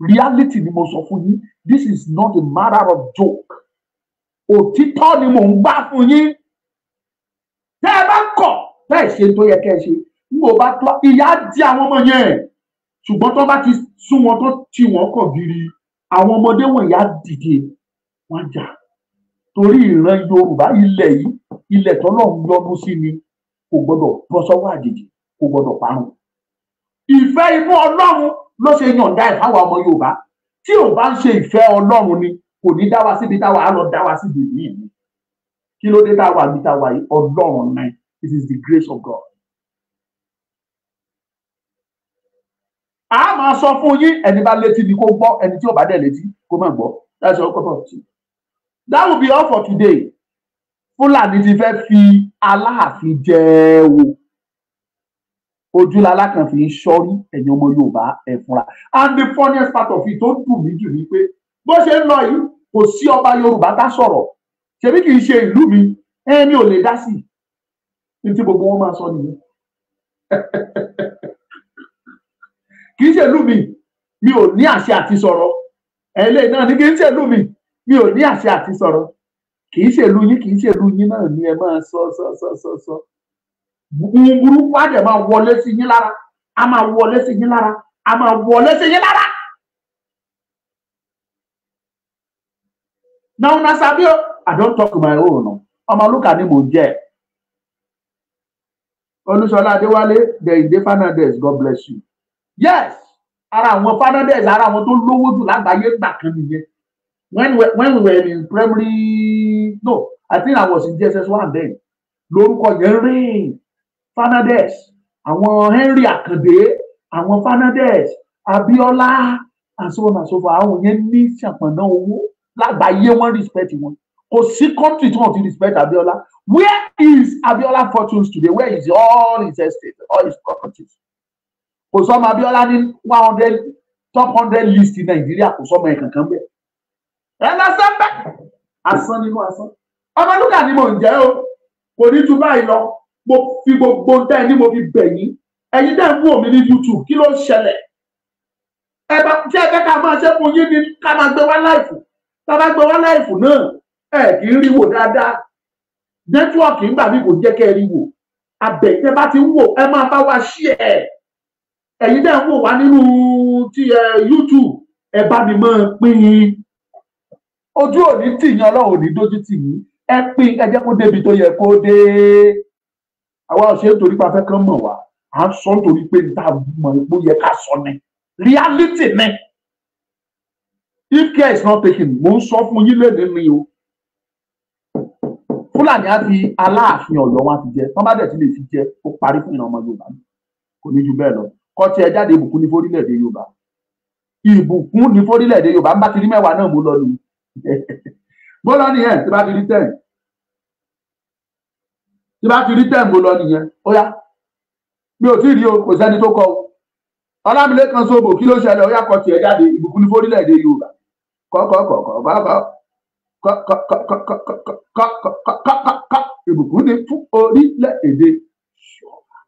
S5: Reality ni mo sọ fún yín. This is not a matter of joke. Òtítọ́ ni mò ń gbà fún yín. Tẹ́ ẹ bá kọ̀, tẹ́ ẹ ṣe tó yẹ kẹ́ ẹ ṣe, n kò bá tó ìyá di àwọn ọmọ yẹn. Ṣùgbọ́n tó bá ti sún wọn, tó tì wọ́n kàn gírí, àwọn ọmọdé wọ̀nyí á dìde, wọ́n jà. Torí ìran Yorùbá, ilẹ̀ yìí, ilẹ̀ tọ́lọ́run yọ́nú sí ni, kò gbọ́dọ̀ bọ́ sọ́wọ́ àjèjì, kò gbọ́dọ̀ parun. Ìfẹ́ inú Ọlọ́run ló ṣe yọ̀ǹda ẹ̀ fáwọn ọmọ Yorùbá. Tí ò bá ń ṣe ìfẹ́ Ọlọ́run ni, kò ní dá wa síbi táwa á lọ, dá wa síbi míì ni. Kí ló dé táwa níbi táwa yìí? Ọlọ́run náà. It is the grace of God. A máa sọ fún yín, ẹni bá létí ni kó gbọ́, ẹni tí ò bá dẹ̀ létí kó má gbọ́. That's all cup of tea. That will be all for today. Fúlàní ti fẹ́ fi Aláàfin jẹ wo. Ojúlá kan fi ń ṣọ́rí ẹ̀yin ọmọ Yorùbá ẹ̀ fúnra. And the funniest part of it tó dùn mí jù ni pé bó ṣe ń lọ yìí, kò sí ọba Yorùbá tá sọ̀rọ̀. Ṣebí kì í ṣe ìlú mi, ẹ̀mí ò lè dá sí i. Ní tí gbogbo wọn máa sọ nìyẹn. Kì í ṣe ìlú mi, mi ò ní àṣẹ àti sọ̀rọ̀. Ẹ̀lẹ́ náà ni kì í ṣe ìlú mi. Mi ò ní àṣẹ àti sọ̀rọ̀. Kì í ṣèlú yín, kì í ṣèlú yín náà ni ẹ máa sọ sọ sọ sọ sọ. Burúkú á dẹ̀ máa wọlé sí yín lára, á máa wọlé sí yín lára, á máa wọlé sí yín lára. Na una sabi o, I don talk my own. Ọmọlúkà ni mò ń jẹ́. Olúṣọlá Adéwálé, Dẹ̀yìndé Fernandez, God bless you. Yes, ara àwọn Fernandez, ara àwọn tó lówó jù lágbàáyé gbà kan nìyẹn. When we were in primary, no, I think I was in JSS 1 then. Lórúkọ yẹn rìn Fernandez, àwọn Henry Akande, àwọn Fernandez, Abiola, and so on and so forth. Àwọn yẹn ní ṣàpọ̀nà owó lágbàáyé, wọ́n respect wọn. Kò sí country tí wọ́n ti respect Abiola. Where is Abiola fortunes today? Where is all his estate, all his properties? Kò sọ́mọ Abiola ní 100 top 100 list in Nàìjíríà, kò sọ́mọ ẹ̀ kankan bẹ́ẹ̀. Ẹ lọ sẹ́ńbẹ́ asán nínú asán. Ọmọlúkà ni mò ń jẹ́ o, kò ní ju báyìí lọ. Mo fi gbogbo tẹ́ ẹ ní mo fi bẹ̀ yín. Ẹ̀yin tẹ́ ń wò mí ní YouTube, kí ló ń ṣẹlẹ̀? Ẹ bá ṣé ẹ fẹ́ ká máa ṣe fún yín ni ká máa gbé wá láìfù? Tá a bá gbé wá láìfù náà, ẹ kì í rí wò dáadáa. Nẹ́tíwọ̀kì ńgbà mi kò jẹ́ kẹ́ ẹ rí wò. Abẹ̀ tẹ́ bá ti ń wò, ẹ máa bá wa ṣí ẹ̀. Ẹ̀yin tẹ́ ń wò wá nínú ti YouTube, ẹ bá mi máa pín in. Ojú òní tì yín, Ọlọ́run ò ní dójú tì yín. Ẹ pín, ẹ jẹ́ kó débi tó yẹ kó dé. Àwa ò ṣe é torí pé a fẹ́ kán mọ̀ wá, à ń sọ nítorí pé níta mọ̀ pé ó yẹ ká sọ ni. Reality ni. If care is not taken, mo ń sọ fún yín lónìí ni o. Fúlàní á fi Aláàfin Ọ̀yọ́ wọn á fi jẹ, tán bá dẹ̀ ti lè fi jẹ, ó parí fún ìran ọmọ Yorùbá ni. Kò ní ju bẹ́ẹ̀ lọ. Kọ́ tí ẹ jáde, ìbùkún ní fórílẹ̀-èdè Yorùbá. Ìbùkún ní fórílẹ̀-èdè Yorùbá. Ń bá ti rí mẹ́wàá náà mo lọ nù. Mo lọ nìyẹn, tí bá ti rí 10. Tí bá ti rí 10 mo lọ nìyẹn. Ó yá. Mi ò tí ì rí o, kò sẹ́ni tó kọ o. Ọlámilékan Sóbò, kí ló ṣẹlẹ̀? Ó yá, kọ́ tí ẹ jáde, ìbùkún ní fórílẹ̀-èdè Yorùbá. Kọ́ kọ́ kọ́ kọ́ kọ́ kọ́ kọ́ kọ́ kọ́ kọ́ kọ́ kọ́ kọ́ kọ́ kọ́ kọ́ ìbùkún ní fún orílẹ̀-èdè Yorùbá.